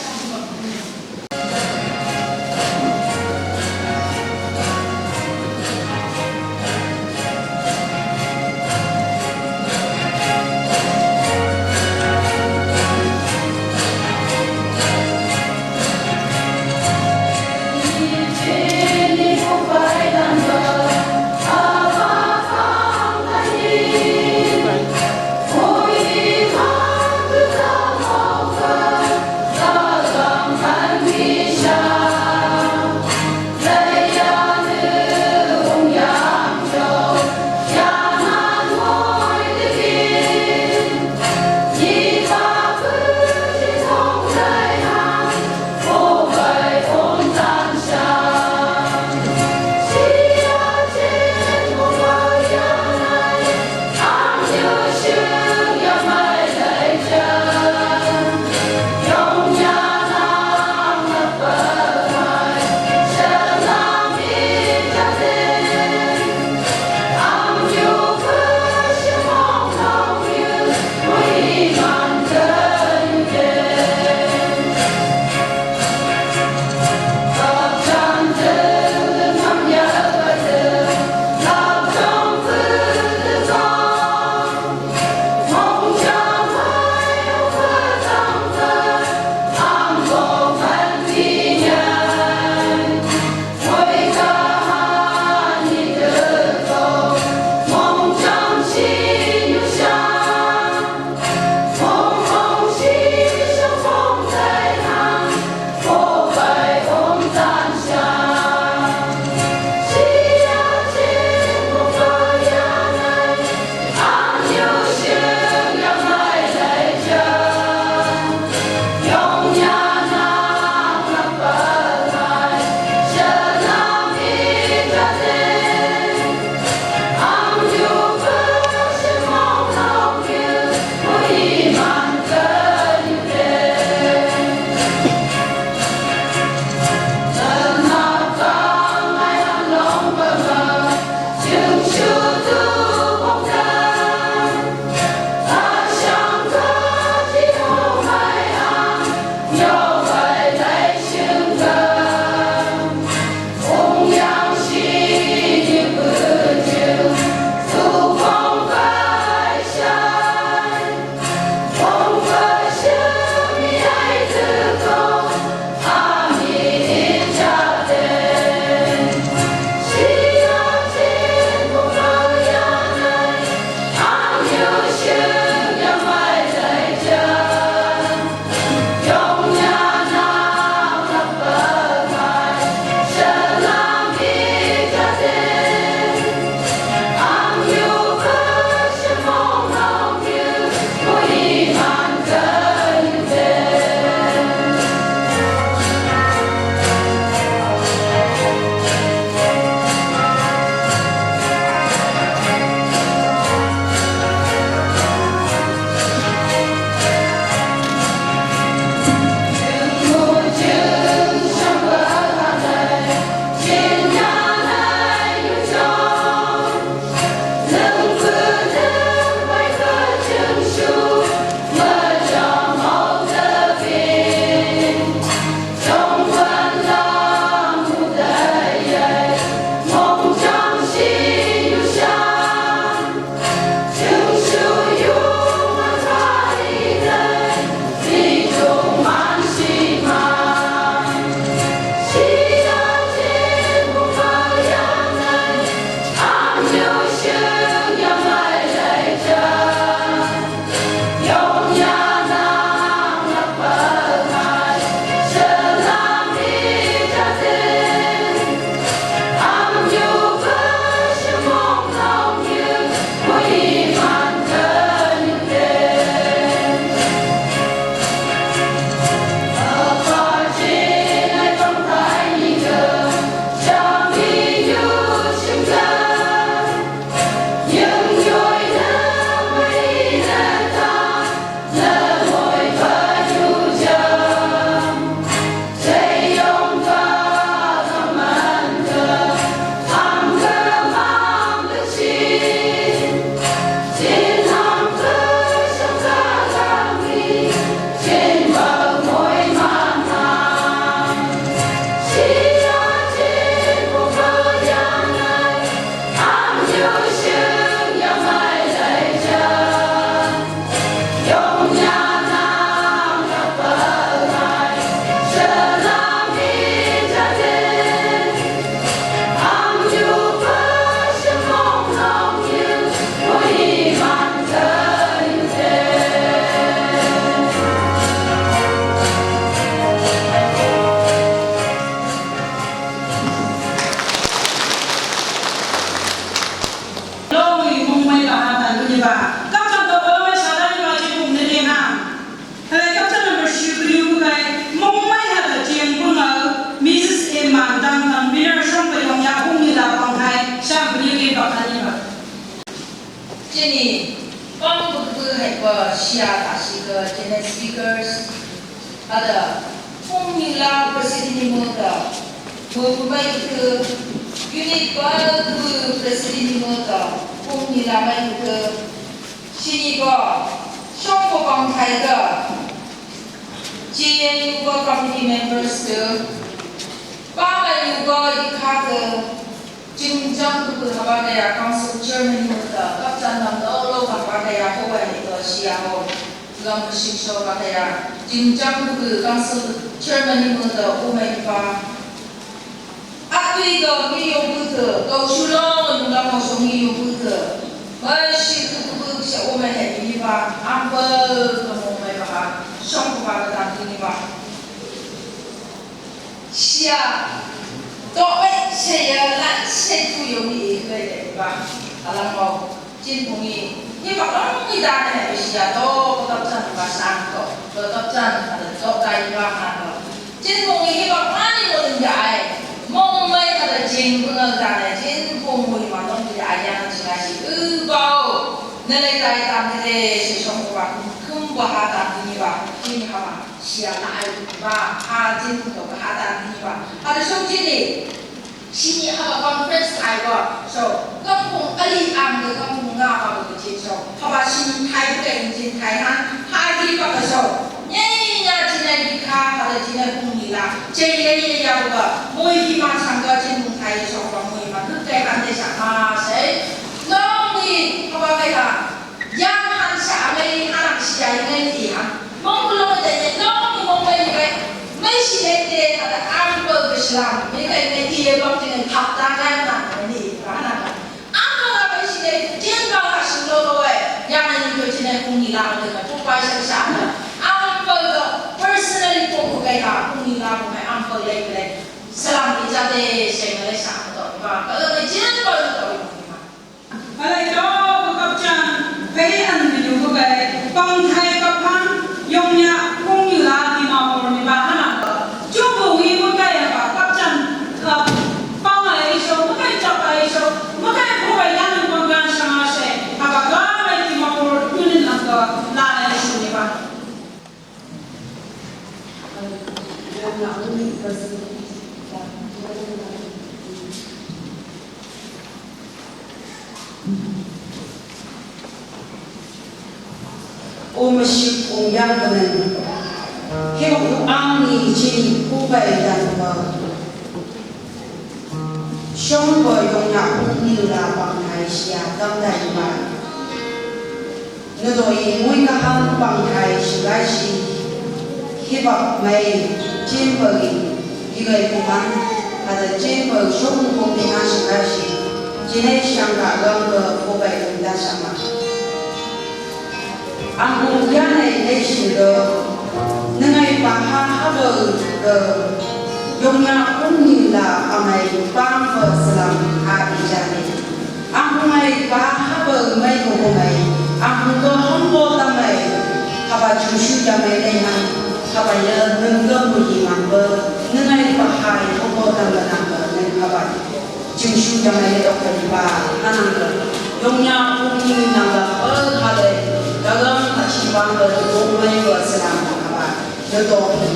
Chini pang buk buk hai pa sia ta si ka chini speakers ada Pung Nila President ni mo ta mo mai ka unit pa buk President ni mo ta Pung Nila mai ka sini pa shong pa pang thai ka G N U ka committee members ka pa mai nu ka ikha ka Ching chang kuku haba kaya council chairman ni mo ta, kapchan lam ta olo haba kaya ko wai ni to sia ho. Lam ka sing so ba kaya. Ching chang kuku council chairman ni mo ta, umai pa. Atui ka mi yo kuku, kau shulong, nung lam mo so mi yo kuku. Mai shi kuku sa umai ni pa, ampa ka mo mai pa, shong pa ka tang ni pa. Sia, to ai sia ya lan sia tu yo mi i kai de ba. Alang mau, chin pung i, hi ba long i da ne sia to, ko tap chan ba sang to, ko tap chan ba to kai ba ha to. Chin pung i hi ba ma ni mo ding da ai. Mong mai ka da chin pung da ne, chin pung i ma long i da ai ya na chin ai si. U bao, ne lai tai tam de si song ba, kum ba ha tam ni ba, chin ha ba. Sia na ai ba, ha chin to ka ha tan ni ba. Ha de so chin ni. Sini ha ba conference ai ba. So, kampung ali ang de kampung nga ba ko chin so. Ha ba sini thai ke chin thai han. Ha di ba ka so. Nyai nya chin ai di ka ha de chin ai pung ni la. Chin ai ya ya ba. Moi ki ma sang ka chin pung thai so ba moi ma. Kut kai han de sa ma sai. Long ni ha ba kai ha. Yang han sa amai han ang sia yang ai ti han. Mong kulo te ne long ni mong mai ni kai. Mai si le te ada ang ko Islam. Mai kai ne ti le long te ne thap ta kan na ni ba na. Ang ko la mai si le tin ba ha sing lo lo ai. Yang ni ko ti ne kung ni la te ne ko pai sa sa. Ang ko personally ko ko kai ha kung ni la ko mai ang ko le le. Salam ni ja te se le sa to ba. Ko le tin ba to. Alai to, ka kapchan, kei an video ko kei, pang thai ka pang, yong nya, kung yu la, ti ma por mi ba, hana ka. Chung bu wi mo kei ba, kapchan, ka, pang ai so, mo kei chap ai so, mo kei ko ba yan pang kan sang a se, ha ba ka mai ti ma por, yun in ang ka, la ai so ni ba. O maship ung yang kanen. Hi ung ang ni chini ku bai dan ba. Shong ba yong na ung ni la pang thai sia tam dai ba. Nado i mui ka hang pang thai shi lai shi. Hi bak mai chin pa i, i lai ku man, ha da chin pa shong ku ni hang shi lai shi. Chin ai shang ka gang ka ko bai ni da sama. Ang ku ya nai nai shi lo. Nang ai pa ha ha ba ka. Yong ya kung ni la amai pang pa salam ha i ja nai. Ang hong ai pa ha ba mai ko hong ai, ang hong ko hong ko ta mai, ha ba chu shu ta mai nei han, ha ba ya nung ko mu hi mang ba, nung ai pa ha i hong ko ta mai nang ba nung ha ba chu shu ta mai nei dok ta ba, ha nang ba, yong ya kung ni nang ba ba ha le, ka gam ha chi bang ba hong mai ba salam ha ba. Nado hi,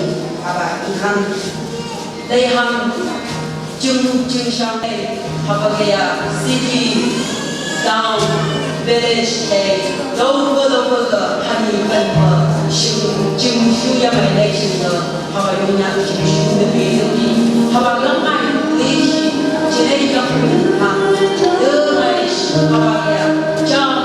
ha ba, i han. Dai han, chung, chung shang, ha ba kaya, city, town, village, eh, lo ko, lo ko, lo, ha ni kan ba, chung, chung shu ya mai dai chung lo, ha ba yong ya chung shu de be yong ni, ha ba lang ai, ni, chi dai ya, ha, de ai, ha ba kaya, chang,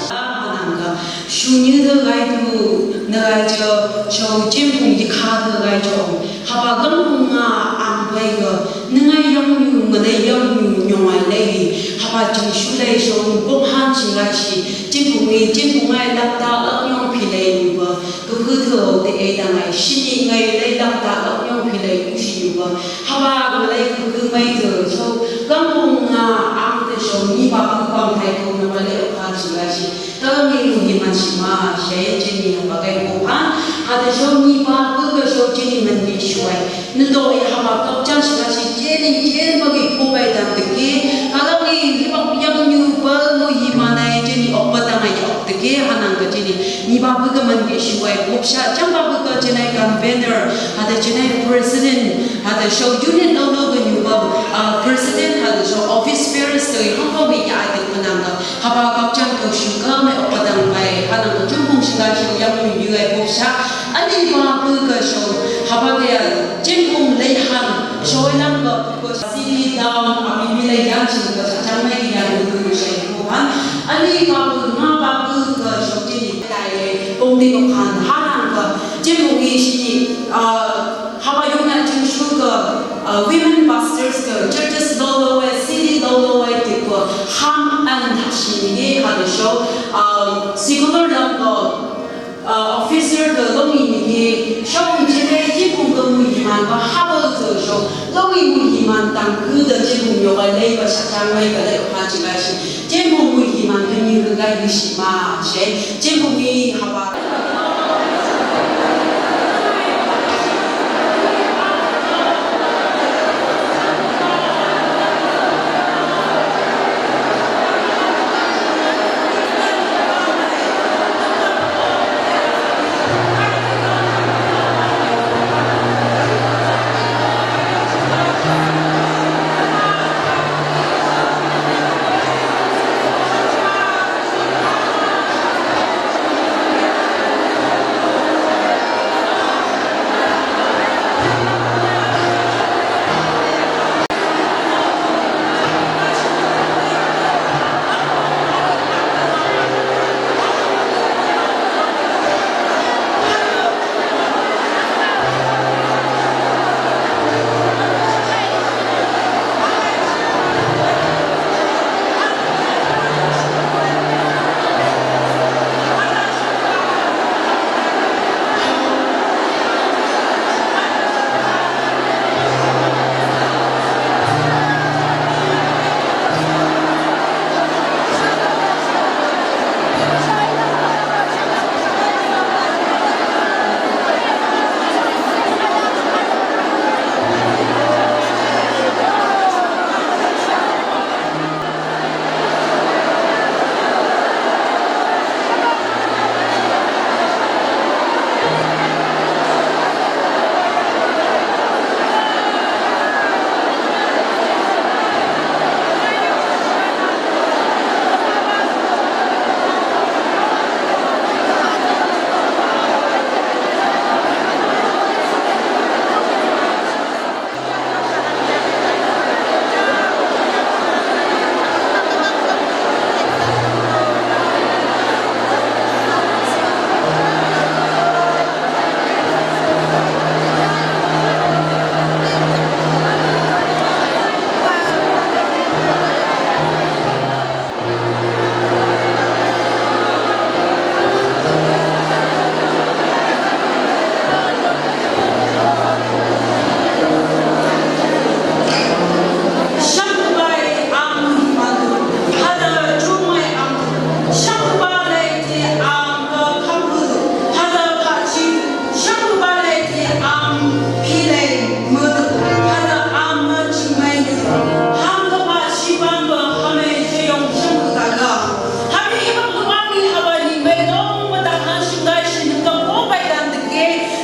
Hanang ga, shu nyi de gai du, na gai jo, shao Jinphung yi kha de gai jo. Haba gangpung nga ang bai ga, na ngai yang nyu, nga nai yang nyu, nyong ai lei. Haba jing shu lei shao, bok han jing gai shi, Jinphung ngi, Jinphung ngai lak ta, lak nyong phi lei nyu ba. Kaphu thu te e dang ai, shini ngai lei lak ta, lak nyong phi lei u shi nyu ba. Haba nga lei kaphu mai de shao, gangpung nga ang de shao, ni ba kaphu bang thai ko na ma lei o kha shi gai shi. Tao mi mu hi man shi ma, shai jini haba gai ko han, ha de shao ni ba kaphu ga shao jini man ni shuai. Nung do i haba kapchan shi gai shi, jini jen ba gi ko bai dan de ke, ka ga mi hi ba yang nyu ba mu hi man ai jini ok ba dang ai ok de ke, hanang ga jini. Ni ba kaphu ga man ge shuai, bok sha, chang ba kaphu ga jinai convener, ha de jinai president, ha de shao unit lo lo ga nyu ba, ah, president, ha de shao office bearers de, hong kong mi ya ai de manang ga, haba kapchan ko shu ga mai ok ba dang bai, hanang ga Jinphung shi ga shao yang nyu nyu ai bok sha, ani ba kaphu ga shao, haba ga ya, Jinphung lei han, shao ai lang ga, ko sidi dam, a mi mi lei yang shi ga, chang mai yang nyu nyu shai ko han, ani ba kaphu, nga ba kaphu ga shao jini. Dai, kong di ko khan, hanang ga, Jinphung ngi shi, ah, haba yung na jing shu ga, ah, women pastors ga, churches lo lo wai, city lo lo wai, ti ko, ham an shi ni ha de shao, ah, secular lam ga, ah, officer ga lo mi ni ge, shao mi jing lei Jinphung ga mu hi man ba, haba ga shao, lo mi mu hi man tang ku da Jinphung yo ga lei ba sha tang mai ga lei o ha jing lei shi. Jinphung mu hi man ka ni ka gai ni shi ma she. Jinphung ni haba.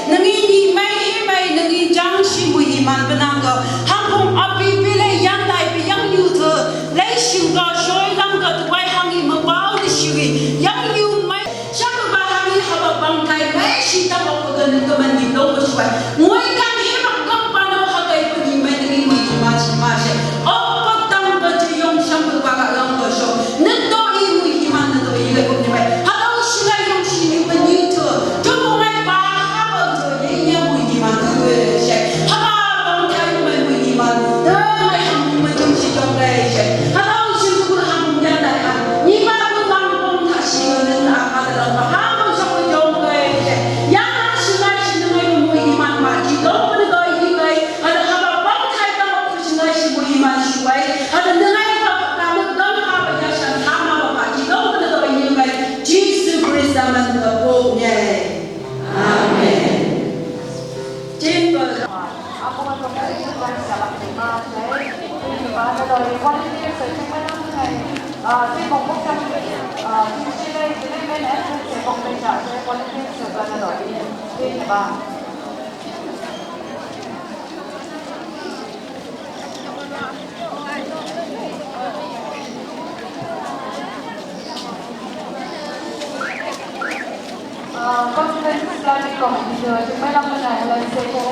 Nang i ni mai hi mai, nang i jang shi mu hi man ba nang ga, hang kong a pi pi lei yan lai pi yang yu thu, lei shim ga shoi lam ga tuwai hang i ma pau di shi wi, yang yu mai, shang ba hang i haba bang kai mai shi ta ba ko ga nang ga man di lo ba shuai. Ngoi kan hi ba kang ba no ha kai pu ni mai nang i mu hi ma shi. Conference Planning Committee tu, Chiang Mai lam leh ngai, Halai State